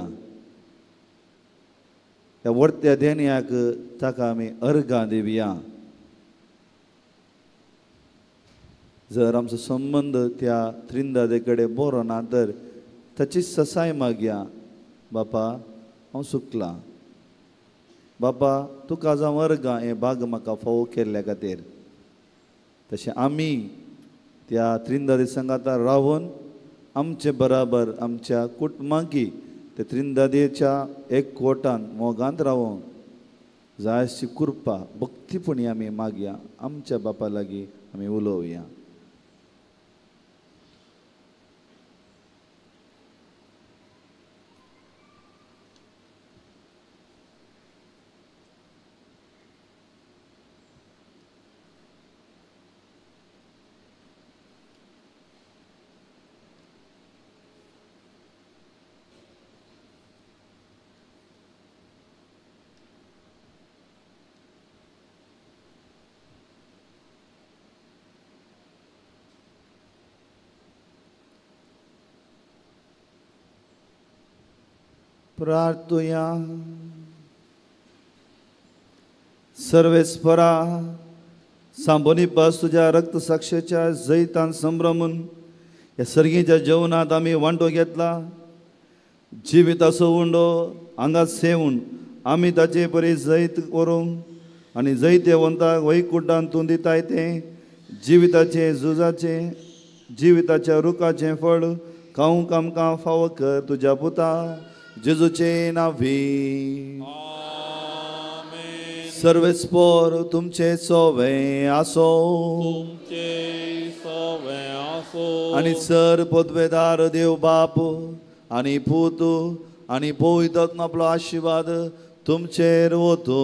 ह्या व्हडत्या देण्याक ताका आमी अर्गां दिवया. जर आमचो संबंद त्या त्रिंदादे कडेन बरो ना तर ताची ससाय मागया. बापा हांव चुकलां, बापा तुका जावं अर्गां हें भाग म्हाका फावो केल्ल्या खातीर. तशें आमी त्या त्रिंदादी सांगाता रावन आमचे बराबर आमच्या कुटुंबाकी ते त्रिंदादेच्या एक कोटान मोगांत रावोंक जाय अशी कृपा भक्तीपणी आमी मागया. आमच्या बापा लागीं आमी उलोवया. प्रार्थुया. सर्वेस्परा सांबोनी पास तुज्या रक्तसाक्षेच्या जैतान संभ्रमून ह्या सर्गीच्या जेवणांत आमी वांटो घेतला. जिविताचो उंडो हांगा सेवून आमी ताचे परी जैत व्हरूंक आनी जैतेवंताक वैकुंठान तूं दिताय तें जिविताचें झुजाचें जिविताच्या रुखाचें फळ खावंक आमकां फावो कर तुज्या पुता जेजूचे नांवी. सर्वेस्पोर तुमचे सोवे आसो आनी सर पदवेदार देव बाप आनी पूत आनी पवित्र आपलो आशिर्वाद तुमचेर वतो.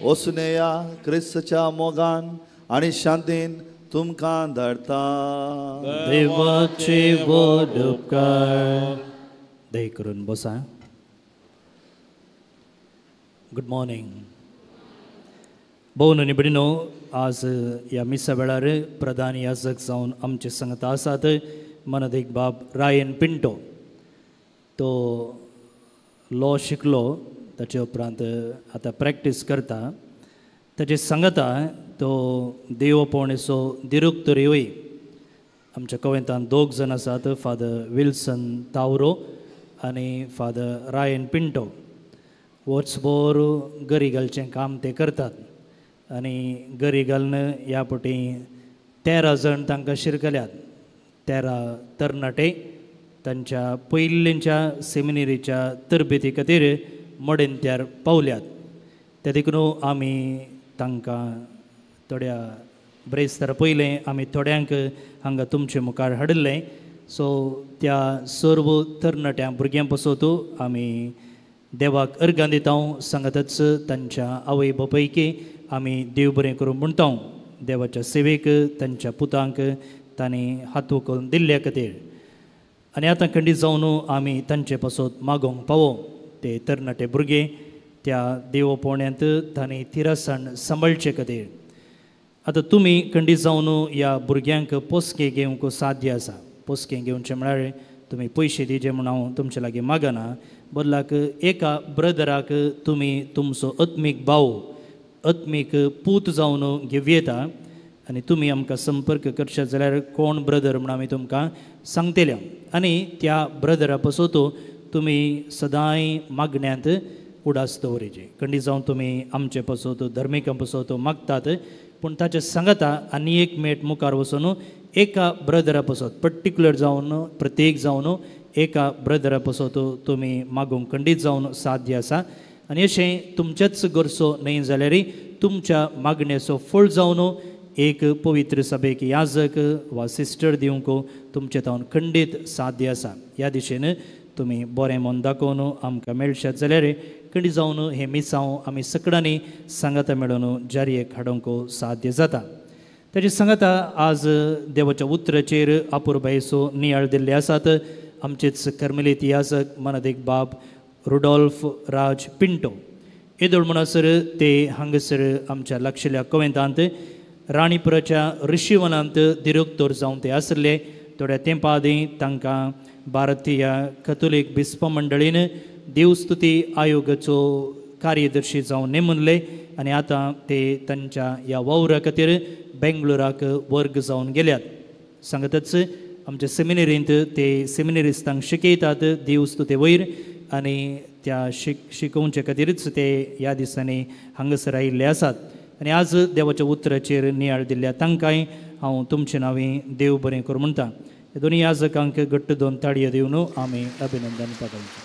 वसुनेया क्रिस्तच्या मोगान आनी शांतीन तुमकां धाडटा. देवाचे व्हड उपकार. दया करून बसा. Good morning. भोवन आनी भयणीनो, आज ह्या मिसा वेळार प्रधान याजक जावन आमचे सांगता आसात मनदीक बाब रायन पिंटो. तो लॉ शिकलो, ताचे उपरांत आतां प्रॅक्टीस करता. ताचे सांगता तो देवपोणेचो दिरुक्तरीय. आमच्या कवेंतान दोग जाण आसात, फादर विल्सन तावरो आनी फादर रायन पिंटो. वर्सभर गरी घालचें काम ते करतात आनी गरी घालून ह्या पटी 13 जाण तांकां शिरकल्यात. 13 तरणाटे तांच्या पयलींच्या सेमिनेरीच्या तरबेती खातीर मडेंत्यार पावल्यात. ते देखून आमी तांकां थोड्या ब्रेस्तार पयलें आमी थोड्यांक हांगा तुमचे मुखार हाडिल्लें. सो त्या सर्व तरणाट्या भुरग्यां पासत आमी देवाक अर्गां दिता. सांगतच तांच्या आवय बापायकी आमी देव बरें करूं म्हणटा. देवाच्या सेवेक तांच्या पुतांक तांणी हात उखलून दिल्ल्या खातीर. आनी आतां खंडीत जावन आमी तांचे पासत मागोवंक पावो. ते तरणाटे भुरगे त्या देव पोवण्यांत तांणी थिरसाण सांबाळचे खातीर. आतां तुमी खंडीत जावन ह्या भुरग्यांक पोसके घेवंक साध्य आसा. पोसके घेवचें म्हळ्यार तुमी पयशे दिवचे म्हूण हांव तुमचे लागीं मागना. बदलाक एका ब्रदराक तुमी तुमचो आत्मीक भाव आत्मीक पूत जावन घेवं आनी तुमी आमकां संपर्क करशात जाल्यार कोण ब्रदर म्हूण आमी तुमकां सांगतले. आनी त्या ब्रदरा पासत तुमी सदांय मागण्यांत उडास दवरिचे. खंडीत जावन तुमी आमचे पासत धर्मिकां पासत मागतात, पूण ताचे सांगता आनी एक मेट मुखार वचून एका ब्रदरा पासत पर्टिक्युलर जावन प्रत्येक जावन एका ब्रदरा पासत तुमी मागूंक खंडीत जावन साध्य आसा. आनी अशें तुमच्याच गरजो न्हय जाल्यार तुमच्या मागणेचो फळ जावन एक पवित्र सभेक याजक वा सिस्टर दिवंक तुमचे तावन खंडीत साध्य आसा. ह्या दिशेन तुमी बरें मन दाखोवन आमकां मेळशात जाल्यार खंडीत जावन हें मिसांव आमी सगळ्यांनी सांगाता मेळून जारयेक हाडूंक साध्य जाता. ताचे सांगाता आज देवाच्या उतराचेर अपुरबायेचो नियाळ दिल्ले आसात आमचेच कर्मलेत याजक मनादीक बाब रुडॉल्फ राज पिंटो. येदोळ म्हणसर ते हांगासर आमच्या लागशिल्ल्या कवेंतांत राणीपुराच्या ऋषीवनांत दिरोक्तोर जावन ते आसले. थोड्या तेंपा आदीं तांकां भारतीय कथोलीक बिस्प मंडळीन देवस्तुती आयोगाचो कार्यदर्शी जावन नेमले आनी आतां ते तांच्या ह्या वावरा खातीर बेंगलोराक वर्ग जावन गेल्यात. सांगतच आमच्या सेमिनरींत ते सेमिनरिस्तांक शिकयतात देवस्तुते वयर आनी त्या शिकोवचे खातीरच ते ह्या दिसांनी हांगासर आयिल्ले आसात. आनी आज देवाच्या उतराचेर नियाळ दिल्ल्या तांकांय हांव तुमचे नांवी देव बरें करूं म्हणटा. दोनूय याजकांक घट्ट दोन ताळयो दिवन आमी अभिनंदन पाठोवचें.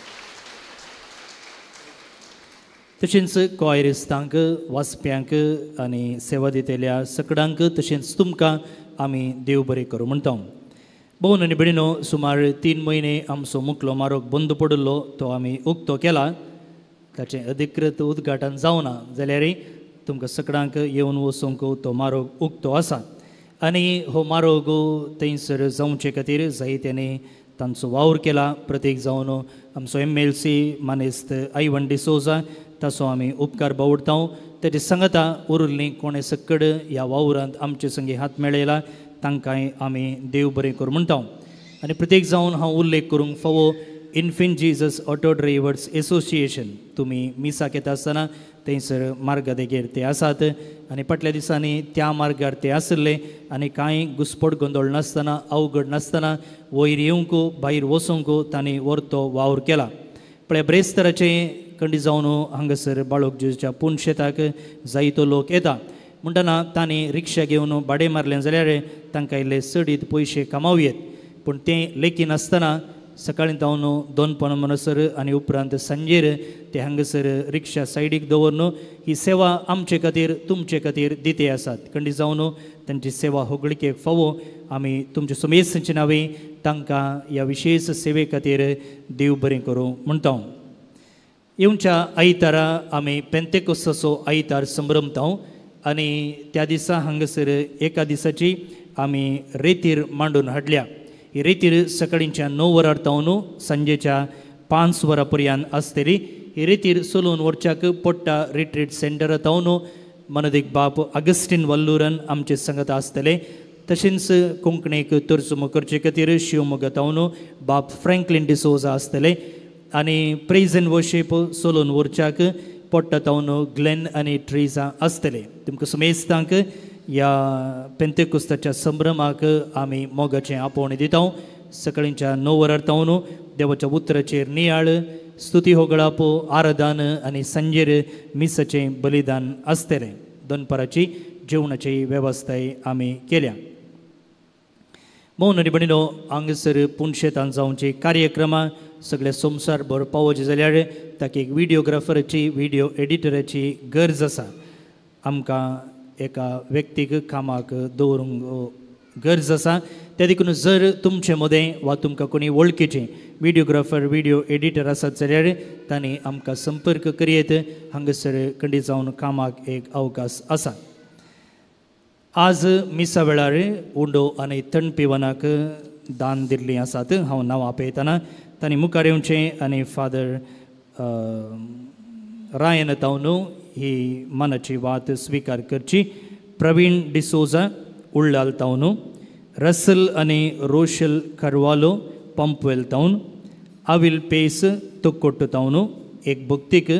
तशेंच कॉयरिस्तांक, वाचप्यांक आनी सेवा दितल्या सकडांक तशेंच तुमकां आमी देव बरें करूं म्हणटा. भोवन आनी भयणीनो, सुमार 3 म्हयने आमचो मुकलो मारोग बंद पडिल्लो तो आमी उक्तो केला. ताचें अधिकृत उद्घाटन जावना जाल्यारय तुमकां सगळ्यांक येवन वचूंक तो मारोग उक्तो आसा. आनी हो मारोग थंयसर जावचे खातीर जायत्यांनी तांचो वावर केला. प्रतीक जावन आमचो MLC मानेस्त आयवन डिसोजा ताचो आमी उपकार बावडटा. ताचे सांगता उरिल्लीं कोणें सकड ह्या वावरांत आमचे संगी हात मेळयला तांकांय आमी देव बरें करूं म्हणटा. आनी प्रत्येक जावन हांव उल्लेख करूंक फावो Infant Jesus auto drivers association, तुमी मिसाक येता आसतना थंयसर मार्गा देगेर ते आसात आनी फाटल्या दिसांनी त्या मार्गार ते आशिल्ले आनी कांय घुसपट गोंदळ नासतना, अवघड नासतना वयर येवंक भायर वचूंक तांणी व्हरतो वावर केला. पळय ब्रेस्तराचे कंडी जावन हांगासर बाळोक जेजूच्या पुनशेताक जायतो लोक येता म्हणटना तांणी रिक्षा घेवन भाडें मारलें जाल्यार तांकां इल्ले चडीत पयशे कमावयेत, पूण तें लेखी नासतना सकाळीं जावन 2 म्हणसर आनी उपरांत सांजेर ते हांगासर रिक्षा सायडीक दवरून ही सेवा आमचे खातीर तुमचे खातीर दिते आसात. कंडी जावन तांची सेवा होगळिकेक फावो. आमी तुमचे सुमेसांचे नांवे तांकां ह्या विशेश सेवे खातीर देव बरें करूं म्हणटा. येवच्या आयतारा आमी पेंतेकोस्ताचो आयतार संभ्रमता आनी त्या दिसा हांगासर एका दिसाची आमी रेतीर मांडून हाडल्या. ही रेतीर सकाळींच्या 9 वरां तावन सांजेच्या 5 वरां पर्यंत आसतली. ही रेतीर चलोवन व्हरच्याक पोट्टा रिट्रीट सेंटरा तावन मनदीक बाप अगस्टीन वल्लूरन आमचे संगत आसतले. तशेंच कोंकणीक तर्जुमो करचे खातीर शिवमोगा तावन बाप फ्रँकलीन डिसोजा आसतले आनी प्रेज एंड वर्शीप चलोवन व्हरच्याक पोट्टा तावन ग्लेन आनी ट्रिजा आसतले. तुमकां सुमेस्तांक ह्या पेंतेकुस्ताच्या संभ्रमाक आमी मोगाचें आपोवणें दिता. सकाळींच्या 9 वरां तावन देवाच्या उतराचेर नियाळ, स्तुती होगळाप, आराधन आनी सांजेर मिसाचें बलिदान आसतलें. दनपाराची जेवणाची वेवस्थाय आमी केल्या. मौन आनी भयणीनो, हांगासर पुनशेतान जावची कार्यक्रमां सगळे संवसार भर पावोवचे जाल्यार ताका एक व्हिडियोग्राफराची, व्हिडियो एडिटराची गरज आसा. आमकां एका व्यक्तीक कामाक दवरूंक गरज आसा. त्या देखून जर तुमचे मदें वा तुमकां कोणी वळखीचे व्हिडियोग्राफर, व्हिडियो एडिटर आसात जाल्यार तांणी आमकां संपर्क करयेत. हांगासर कंडी जावन कामाक एक अवकाश आसा. आज मिसा वेळार उंडो आनी थंड पिवनाक दान दिल्लीं आसात. हांव नांव आपयतना तांणी मुखार येवचें आनी फादर रायन तावन ही मनाची वात स्विकार करची. प्रवीण डिसोजा उल्लाल तावन, रसल आनी रोशल करवालो पंपवेल तावन, आविल पेस तोक्कोट्ट तावन एक भक्तीक,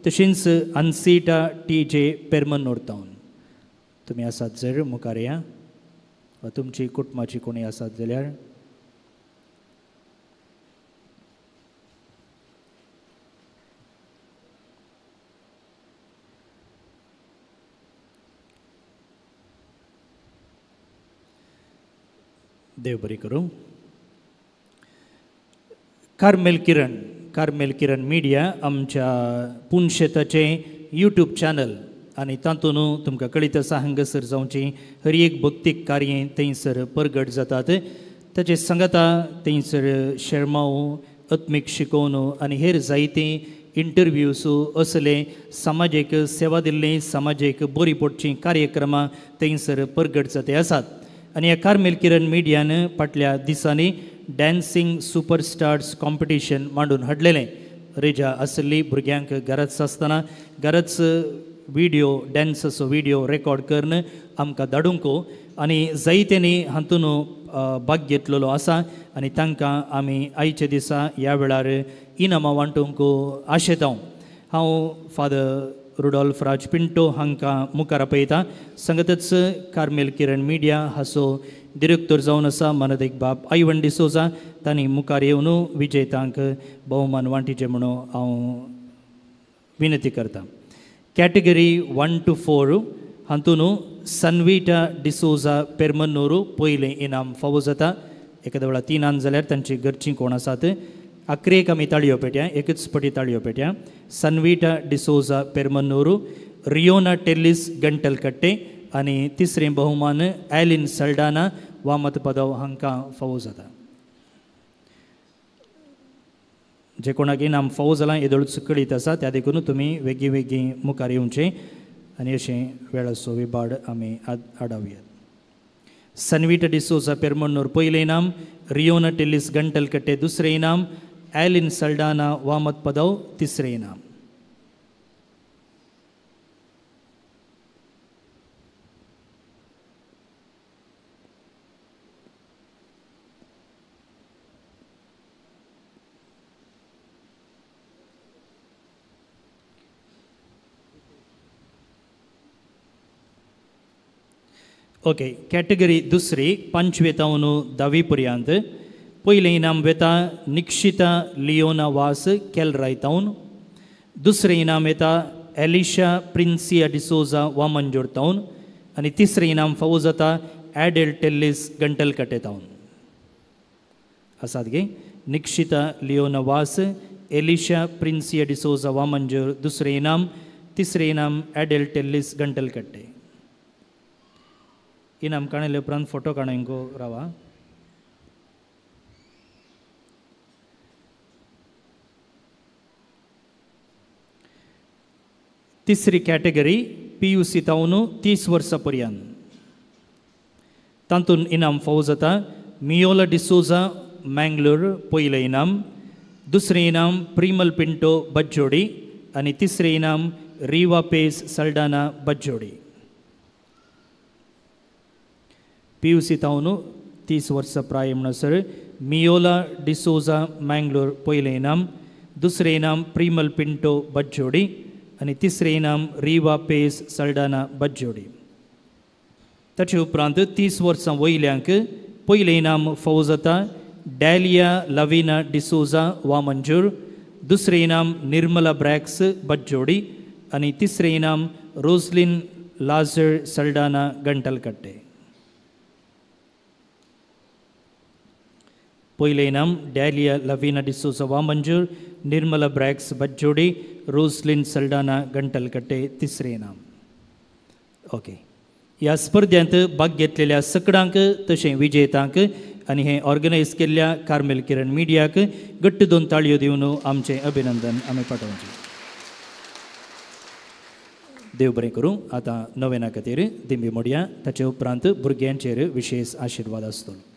तशेंच अन्सीटा टी जे पेरमनोर तावन. तुमी आसात जर मुखार या वा तुमची कुटुंबाची कोणी आसात जाल्यार देव बरी करूं. कार्मेल किरण, कार्मेल किरण मिडिया आमच्या पुनशेताचें यूट्यूब चॅनल आनी तातूंत तुमकां कळीत आसा हांगासर जावची हर एक भक्तीक कार्य थंयसर परगट जातात. ताचे सांगाता थंयसर शेरमांव, आत्मीक शिकोवन आनी हेर जायते इंटरव्यूज असले समाजीक सेवा दिल्ली, समाजीक बरी पडची कार्यक्रमां थंयसर परगट जाते आसात. आनी ह्या कार्मेल किरण मिडियान फाटल्या दिसांनी डान्सिंग सुपरस्टार्स कॉम्पिटिशन मांडून हाडलेलें. रेजा आशिल्ली भुरग्यांक घराच आसतना घराच व्हिडियो डान्साचो व्हिडियो रेकॉर्ड करून आमकां धाडूंक आनी जायत्यांनी हातून भाग घेतलेलो आसा आनी तांकां आमी आयच्या दिसा ह्या वेळार इनामां वांटूंक आशेता. हांव फादर रुडोल्फ राज पिंटो हांकां मुखार आपयता. संगतच कार्मेल किरण मिडिया हाचो डिरेक्टर जावन आसा मानदीक बाब आयवन डिसोजा तांणी मुखार येवन विजेतांक भोवमान वांटीचे म्हणून हांव विनंती करता. कॅटेगरी 1 to 4 हातून सनविटा डिसोजा पेरमन्नूर पयलें इनाम फावो जाता. एखाद्या वेळार 3 जाल्यार तांची घरचीं कोण आसात. अकरेक आमी ताळयो पेट्या, एकच पटी ताळयो पेट्या. सनविटा डिसोजा पेरमन्नूर, रियोना टेल्लीस गंटलकट्टे आनी तिसरें बहुमान एलिन सल्डाना वामत पदव हांकां फावो जाता. जे कोणाक इनाम फावो जालां येदोळच कळीत आसा, त्या देखून तुमी वेगीं वेगीं मुखार येवचें आनी अशें वेळाचो विबाड आमी आडावया. सनविटा डिसोजा पेरमन्नूर पयलें इनाम, रियोना टेल्लीस गंटलकट्टे दुसरें इनाम, एलिन सल्डाना वामत पदव तिसरें इनाम. ओके, कॅटेगरी दुसरी 5वे तावन 10वी पर्यंत. पयलें इनाम वेता निक्षिता लियोना वास केलराय तावन, दुसरें इनाम येता एलिशा प्रिन्सिया डिसोजा वामंजूर तावन आनी तिसरें इनाम फावो जाता एडेल टेल्लीस गंटलकट्टे तावन. आसात गे निक्षिता लियोना वास, एलिशा प्रिन्सिया डिसोजा वामंजूर दुसरें इनाम, तिसरें इनाम एडेल टेल्लीस गंटलकट्टे. इनाम काणले उपरांत फोटो काणूंक रावा. तिसरी कॅटेगरी PUC तावन 30 वर्सां पर्यंत. तातूंत इनाम फावो जाता मियोला डिसोजा मँगलोर पयलें इनाम, दुसरें इनाम प्रिमल पिंटो बज्जोडी आनी तिसरें इनाम रिवा पेस सल्डाना बज्जोडी. PUC तावन 30 वर्सां प्राय म्हणसर मियोला डिसोजा मँगलोर पयलें इनाम, दुसरें इनाम प्रिमल पिंटो बज्जोडी आनी तिसरें इनाम रिवा पेस सल्डाना बज्जोडी. ताचे उपरांत 30 वर्सां वयल्यांक पयलें इनाम फावो जाता डॅलिया लविना डिसोजा वामंजूर, दुसरें इनाम निर्मला ब्रॅक्स बज्जोडी आनी तिसरें इनाम रोजलिन लाजर सल्डाना गंटलकट्टे. पयलें इनाम डॅलिया लविना डिसोजा वामंजूर, निर्मला ब्रॅक्स बज्जोडी, रोजलिन सल्डाना गंटलकट्टे तिसरें इनाम. ओके, ह्या स्पर्ध्यांत भाग घेतलेल्या सकडांक तशें विजेतांक आनी हें ऑर्गनायज केल्ल्या कार्मेल किरण मिडियाक घट्ट 2 ताळयो दिवन आमचें अभिनंदन आमी पाठोवचें. देव बरें करूं. आतां नवेना खातीर दिंबी मोडया, ताचे उपरांत भुरग्यांचेर विशेश आशिर्वाद आसतलो.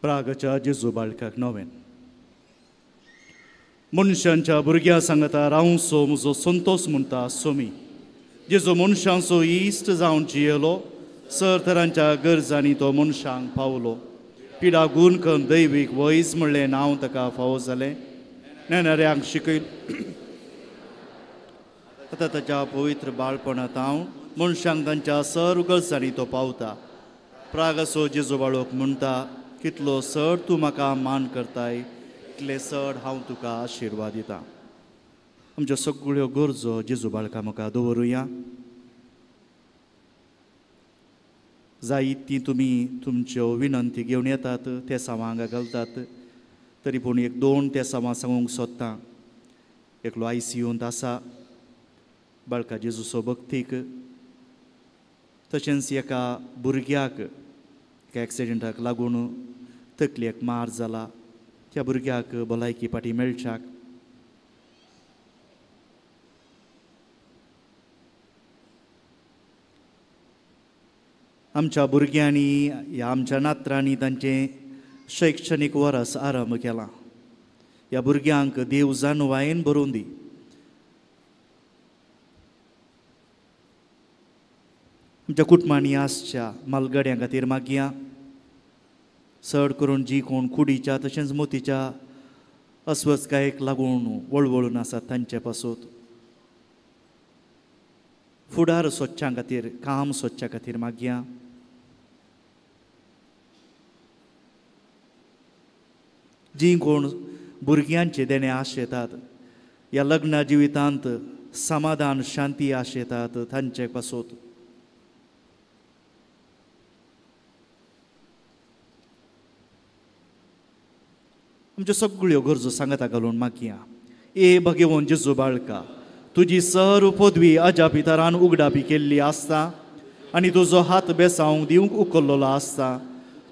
प्रागच्या जेजू बाळकाक नवेन मनशांच्या भुरग्यां सांगता रावसो म्हजो संतोष म्हणटा सोमी. जेजू मनशांचो इश्ट जावन जियेलो, सर तरांच्या गरजांनी तो मनशांक पावलो. पिडा गुण करून दैवीक वैज म्हणलें नांव ताका फावो जालें. नेणाऱ्यांक शिकयल आतां ताच्या पवित्र बाळपणांत हांव मनशांक तांच्या सर गरजांनी तो पावता. प्रागसो जेजू बाळोक म्हणटा, कितलो सर तूं म्हाका मान करताय, इतले सर हांव तुका आशिर्वाद दितां. आमच्यो सगळ्यो गरजो जेजू बाळका म्हाका दवरुया. जायत ती तुमी तुमच्यो विनंती घेवन येतात, ते सावां हांगा घालतात, तरी पूण 1-2 ते सावां सांगूंक सोदतां. एकलो ICUंत आसा बाळका जेजूचो भक्तीक, तशेंच एका भुरग्याक एका एक्सिडंटाक लागून तकलेक मार जाला, त्या भुरग्याक भलायकी फाटी मेळच्याक. आमच्या भुरग्यांनी ह्या आमच्या नात्रांनी तांचें शैक्षणीक वरस आरंभ केलां. ह्या भुरग्यांक देव जाणवायेन भरून दी. आमच्या कुटुंबांनी आसच्या मालगड्यां खातीर मागया. चड करून जी कोण कुडीच्या तशेंच मोतीच्या अस्वस्थकायेक लागून वळवळून आसात तांचे पासत फुडार सोदच्या खातीर, काम सोदच्या खातीर मागया. जी कोण भुरग्यांचे देणे आशेतात, ह्या लग्न जिवितांत समाधान शांती आशेतात तांचे पासत आमच्यो सगळ्यो गरजो सांगाता घालून मागया. ए भगेवन जेजू बाळका, तुजी सर पदवी अजापितरान उगडापी केल्ली आसता आनी तुजो हात बेसावंक दिवंक उखल्लोलो आसता.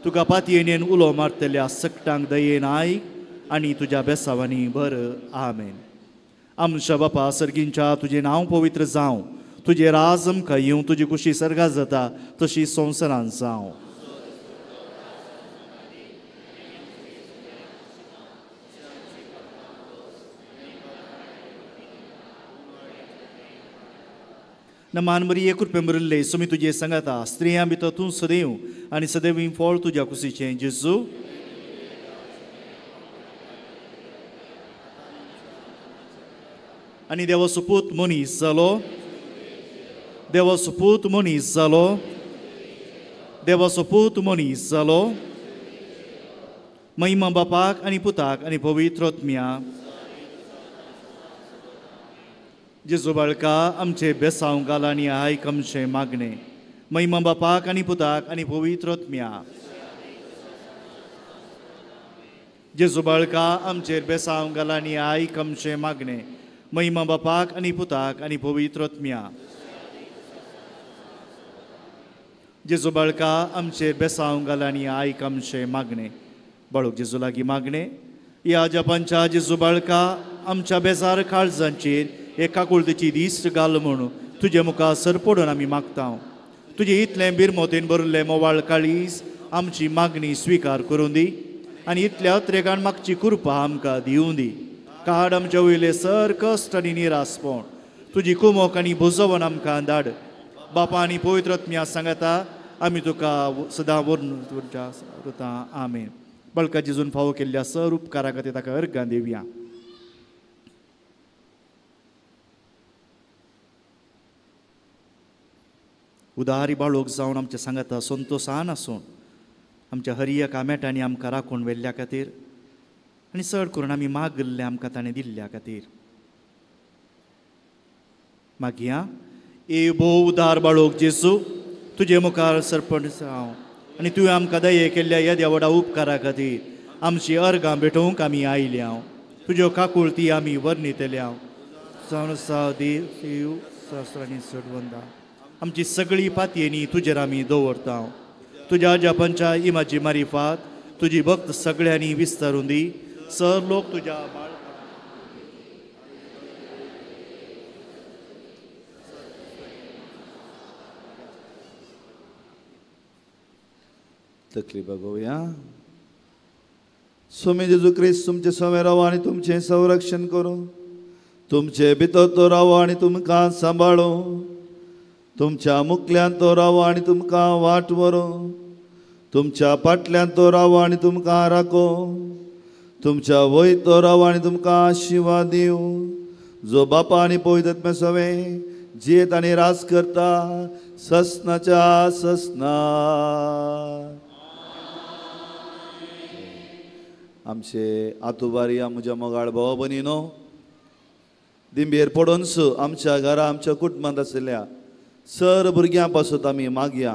तुका पातयेन उलो मारतल्या सकटांक दयेन आयक आनी तुज्या बेसावांनी बर. आमेन. आमच्या बापा सर्गींच्या, तुजें नांव पवित्र जावं, तुजें राज आमकां येवं, तुजी कुशी सर्गात जाता तशी संवसारांत जावं. नमान मरिये, कृपेन भरिल्ले, सुमी तुजे सांगाता, स्त्रियां भितर तूं सदैव आनी सदैव फळ तुज्या कुशीचें जेजू. आनी देवा सुपूत मनीस जालो, देवा सुपूत मनीस जालो, देवा सुपूत मनीस जालो. महिमा बापाक आनी पुताक आनी पवित्र आत्म्याक. जेजू बाळका, आमचे बेसांव घाल आनी आयक आमचें मागणें. महिमा बापाक आनी पुताक आनी पवित्र आत्म्याक. जेजू बाळका, आमचेर बेसांव घाल आनी आयक आमचें मागणें. महिमा बापाक आनी पुताक आनी पवित्र आत्म्याक. जेजू बाळका, आमचेर बेसांव घाल आनी आयक आमचें मागणें. बाळूक जेजू लागीं मागणें. ह्या जपांच्या जेजू बाळका, आमच्या बेजार काळजांचेर एक काकुळतेची दिश्ट घाल म्हूण तुजे मुखार सरपडून आमी मागता. तुजें इतलें बिरमोतेन भरिल्लें मोवाळ काळीज आमची मागणी स्विकार करूं दी आनी इतल्या अत्रेगान मागची कृपा आमकां दिवं दी. काड आमच्या वयले सर कश्ट आनी निरासपण, तुजी कुमोक आनी भुजोवन आमकां धाड. बापा आनी पवित्र आत्म्या सांगाता आमी तुका सदां वरता. आमेन. बळका जेजून फावो केल्ल्या सर उपकारा खातीर ताका अर्गां दिवया. उदारी बाळोक जावन आमच्या सांगाता संतोसान आसून आमच्या हरिया कामेटांनी आमकां राखून व्हेल्ल्या खातीर आनी चड करून आमी मागिल्लें आमकां ताणें दिल्ल्या खातीर मागया. ए भोव उदार बाळोक जेजू, तुजे मुखार सरपंच हांव आनी तुवें आमकां दये केल्ल्या येद्या व्हडा उपकारा खातीर आमची अर्गां भेटोवंक आमी आयल्या. तुज्यो काकुळती आमी वर्णितल्या. जावन आसा देव देव शास्त्रांनी चडवंदा आमची सगळी पातयेनी तुजेर आमी दवरता. तुज्या जपांच्या इमाजी मारिफात तुजी भक्त सगळ्यांनी विस्तारून दी. सर लोक तुज्या बाळ तकली बघूया. स्वामी जेजू क्रिस्त तुमचे समें राव आनी तुमचें संरक्षण करूं, तुमचे भितर तो राव आनी तुमकां सांबाळूं, तुमच्या मुखल्यान तो राव आनी तुमकां वाट व्हरूं, तुमच्या फाटल्यान तो राव आनी तुमकां राखो, तुमच्या वयर तो राव आनी तुमकां आशिर्वाद दिवं. जो बापा आनी पवित्र आत्म्या सवें जियेत आनी राज करता ससनाच्या ससना. आमचे आतुबारी म्हज्या मोगाळ भाव भयणीनो, दिंबेर पडोनस आमच्या घरा आमच्या कुटुंबांत आशिल्ल्या सर भुरग्यां पासत आमी मागया.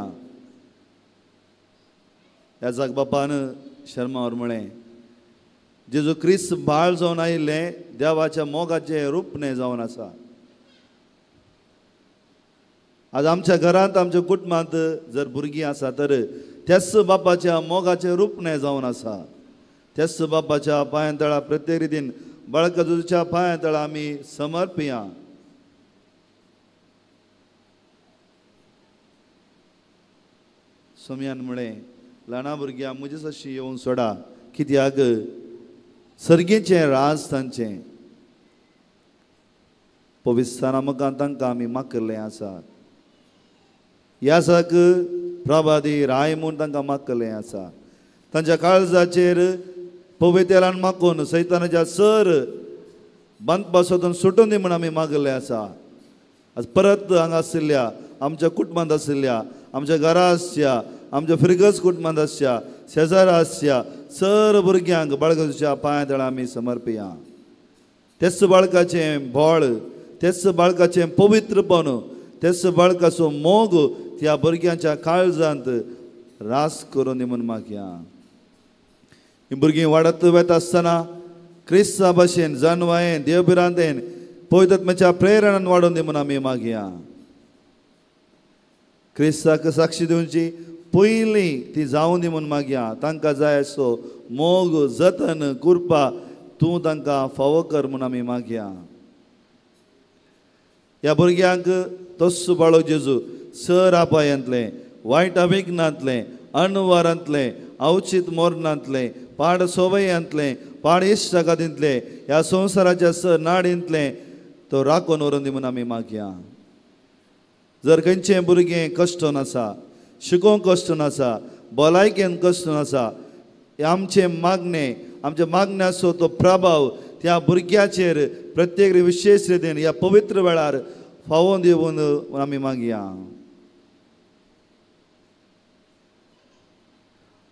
ह्या जाग बापान शर्मावर म्हळें, जेजू क्रिस्त बाळ जावन आयिल्लें देवाच्या मोगाचें रूपणें जावन आसा. आज आमच्या घरांत आमच्या कुटुंबांत जर भुरगीं आसा तर त्याच बापाच्या मोगाचें रूपणें जावन आसा. त्याच बापाच्या पांयां तळा प्रत्येक रितीन बाळका जेजूच्या पांयां तळा आमी समर्पया. सोम्यान म्हळें, ल्हाना भुरग्यां म्हजे सशी येवन सोडा, कित्याक सर्गेचें राज तांचें. पविस्ताना मुखार तांकां आमी मागल्लें आसा. याजक प्रभादी राय म्हूण तांकां मागल्लें आसा. तांच्या काळजाचेर पवित्रेलान मागून सैतानाच्या सर बांदपा सोदून सुटून दी म्हूण आमी मागल्लें आसा. आज परत हांगा आशिल्ल्या आमच्या कुटुंबांत आशिल्ल्या, आमच्या घरा आसच्या, आमच्या फिरगज कुटुंबांत आसच्या, शेजारा आसच्या सर भुरग्यांक बाळकाच्या पांया तळा आमी समर्पिया. तेच बाळकाचें बळ, तेच बाळकाचें पवित्रपण, तेच बाळकाचो मोग त्या भुरग्यांच्या काळजांत रास करून दी म्हूण मागया. हीं भुरगीं वाडत वता आसतना क्रिस्ता भाशेन जानवायेन देवभिरांतेन पवित्र प्रेरणान वाडोवन दी म्हूण आमी मागया. क्रिस्ताक साक्षी दिवची पयलीं ती जावन दी म्हूण मागया. तांकां जाय असो मोग, जतन, कृपा तूं तांकां फावो कर म्हूण आमी मागया. ह्या भुरग्यांक तस्सो बाळो जेजू सर आपायांतलें, वायट अभिज्ञांतलें, अणवारांतलें, अवचीत मोरणांतलें, पाड सोवयांतलें, पाड इश्टागातींतलें, ह्या संवसाराच्या सर नाडींतलें तो राखून व्हरून दी म्हूण आमी मागया. जर खंयचें भुरगें कश्टन आसा, शिकोवंक कश्टन आसा, भलायकेन कश्टन आसा, आमचें मागणें, आमच्या मागण्याचो तो प्रभाव त्या भुरग्याचेर प्रत्येक विशेश रितीन ह्या पवित्र वेळार फावोन दिवन आमी मागया.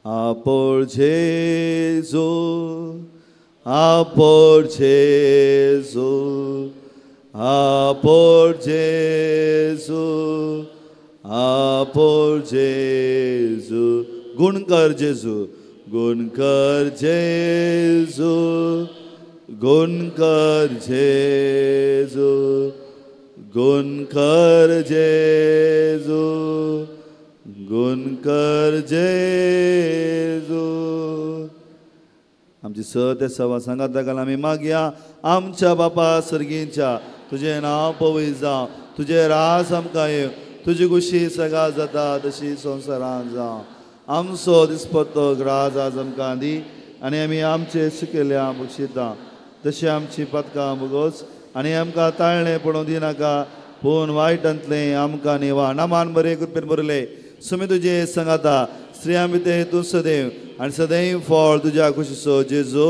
आपोळ जेजू, आपोळ जेजू, आपोळ जेजू, आपोळ जेजू. गुणकर जेजू, गुणकर जेजू, गुणकर जेजू, गुणकर जेजू, गुणकर जेजू. आमची स ते सवा सांगात घाल आमी मागया. आमच्या बापा सर्गींच्या, तुजें नांव पवित्र जावं, तुजें रास आमकां येवं, तुजी खुशी सगळा जाता तशी संवसारांत जावं. आमचो दिसपत्तो ग्रास आज आमकां दी आनी आमी आमचे शिकयल्या बक्षिता तशी आमची पदकां बगोच आनी आमकां ताळणें पडूं दिनाका, पूण वायटांतलें आमकां निवा. नामान बरें कृपेन बरयलें सुमी तुजें सांगाता, स्त्रियां भितर तूं सदैव आनी सदैव फळ तुज्या खुशीचो जेजू.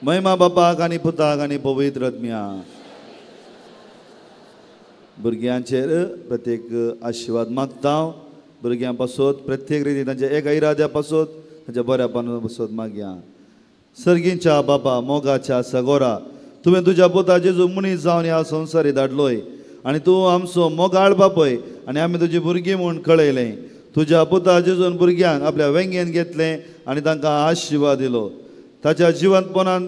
महिमा बापाक आनी पुताक आनी पवित्र आत्म्या. भुरग्यांचेर प्रत्येक आशिर्वाद मागता. भुरग्यां पासत प्रत्येक रिती तांच्या एका इराद्या पासत तांच्या बऱ्यापणा पासत मागया. सर्गींच्या बापा, मोगाच्या सगोरा, तुवें तुज्या पुता जेजू मनीस जावन ह्या संवसारी धाडलोय आनी तूं आमचो मोगाळ बापय आनी आमी तुजी भुरगीं म्हूण कळयलें. तुज्या पुता जेजून भुरग्यांक आपल्या वेंगेन घेतलें आनी तांकां आशिर्वाद दिलो. ताच्या जिवंतपणांत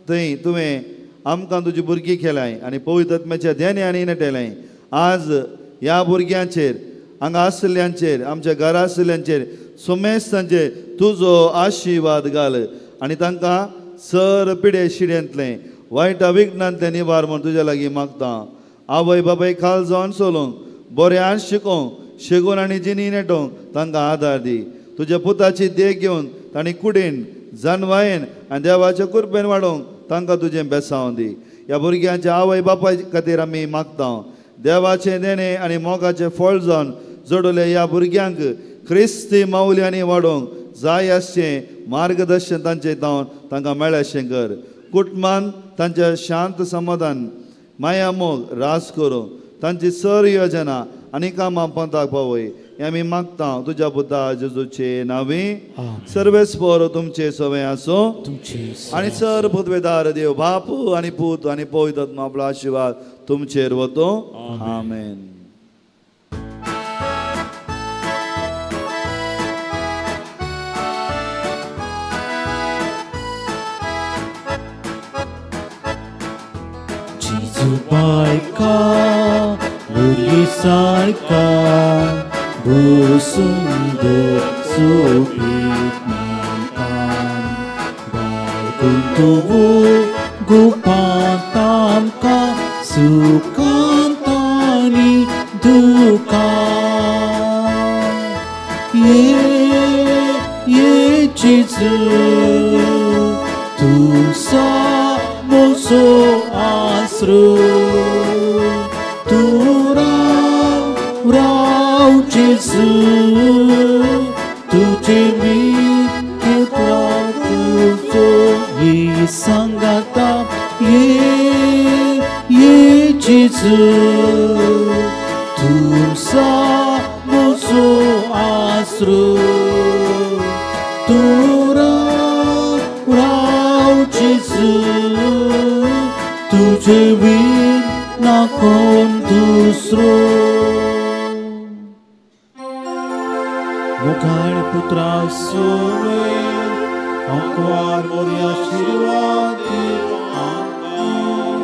थंय तुवें आमकां तुजी भुरगीं केल्याय आनी पवित्र आत्म्याच्या ध्यानी आनी नेटेलें. आज ह्या भुरग्यांचेर, हांगा आशिल्ल्यांचेर, आमच्या घरा आशिल्ल्यांचेर, सुमेस्तांचेर तुजो आशिर्वाद घाल आनी तांकां सर पिडे शिड्यांतलें, वायट विघ्नांतलें निवार म्हूण तुज्या लागीं मागता. आवय बापाय खाल जावन चलोवंक, बऱ्यान शिकोवंक, शिकून आनी जिणी नेटोवंक तांकां आदार दी. तुज्या पुताची देख घेवन तांणी कुडीन, जानवायेन आनी देवाच्या कृपेन वाडोवंक तांकां तुजें बेसांव दी. ह्या भुरग्यांच्या आवय बापाय खातीर आमी मागता. देवाचें देणें आनी मोगाचें फळ जावन जोडले ह्या भुरग्यांक क्रिस्ती मावल्यांनी वाडोवंक जाय आसचें मार्गदर्शन तांचें जावन तांकां मेळ्ळें कर. कुटुंबान तांच्या शांत समाधान, माया मोग रास करूं तांची सर योजना आनी कामां पंथाक पावय. हें आमी मागता तुज्या पुता जेजूचे नांवी. सर्वेस्पर तुमचे सवय आसूं आनी सर पुतवेदार देव बाप आनी पूत आनी पवित्र आत्मा आपलो आशिर्वाद तुमचेर वतो. आमेन. बायका भुरगीं सारका भूसुंदर सोबीत मानपान बाळकुंतवू गुपांत आमकां सुखांत आनी दुखांत. ये ये जेजू तूं म्हजो आसरो, तूं राव राव जेजू, तुजे मीत तुजो ये सांगाता. ये ये जेजू तूं म्हजो आसरो, तूं राव राव जेजू, तुजे वीण ना कोण दुसरो. मुखाळ पुत्रा सोवे अंकुवार मोरी आशीर्वाद दी आमकां.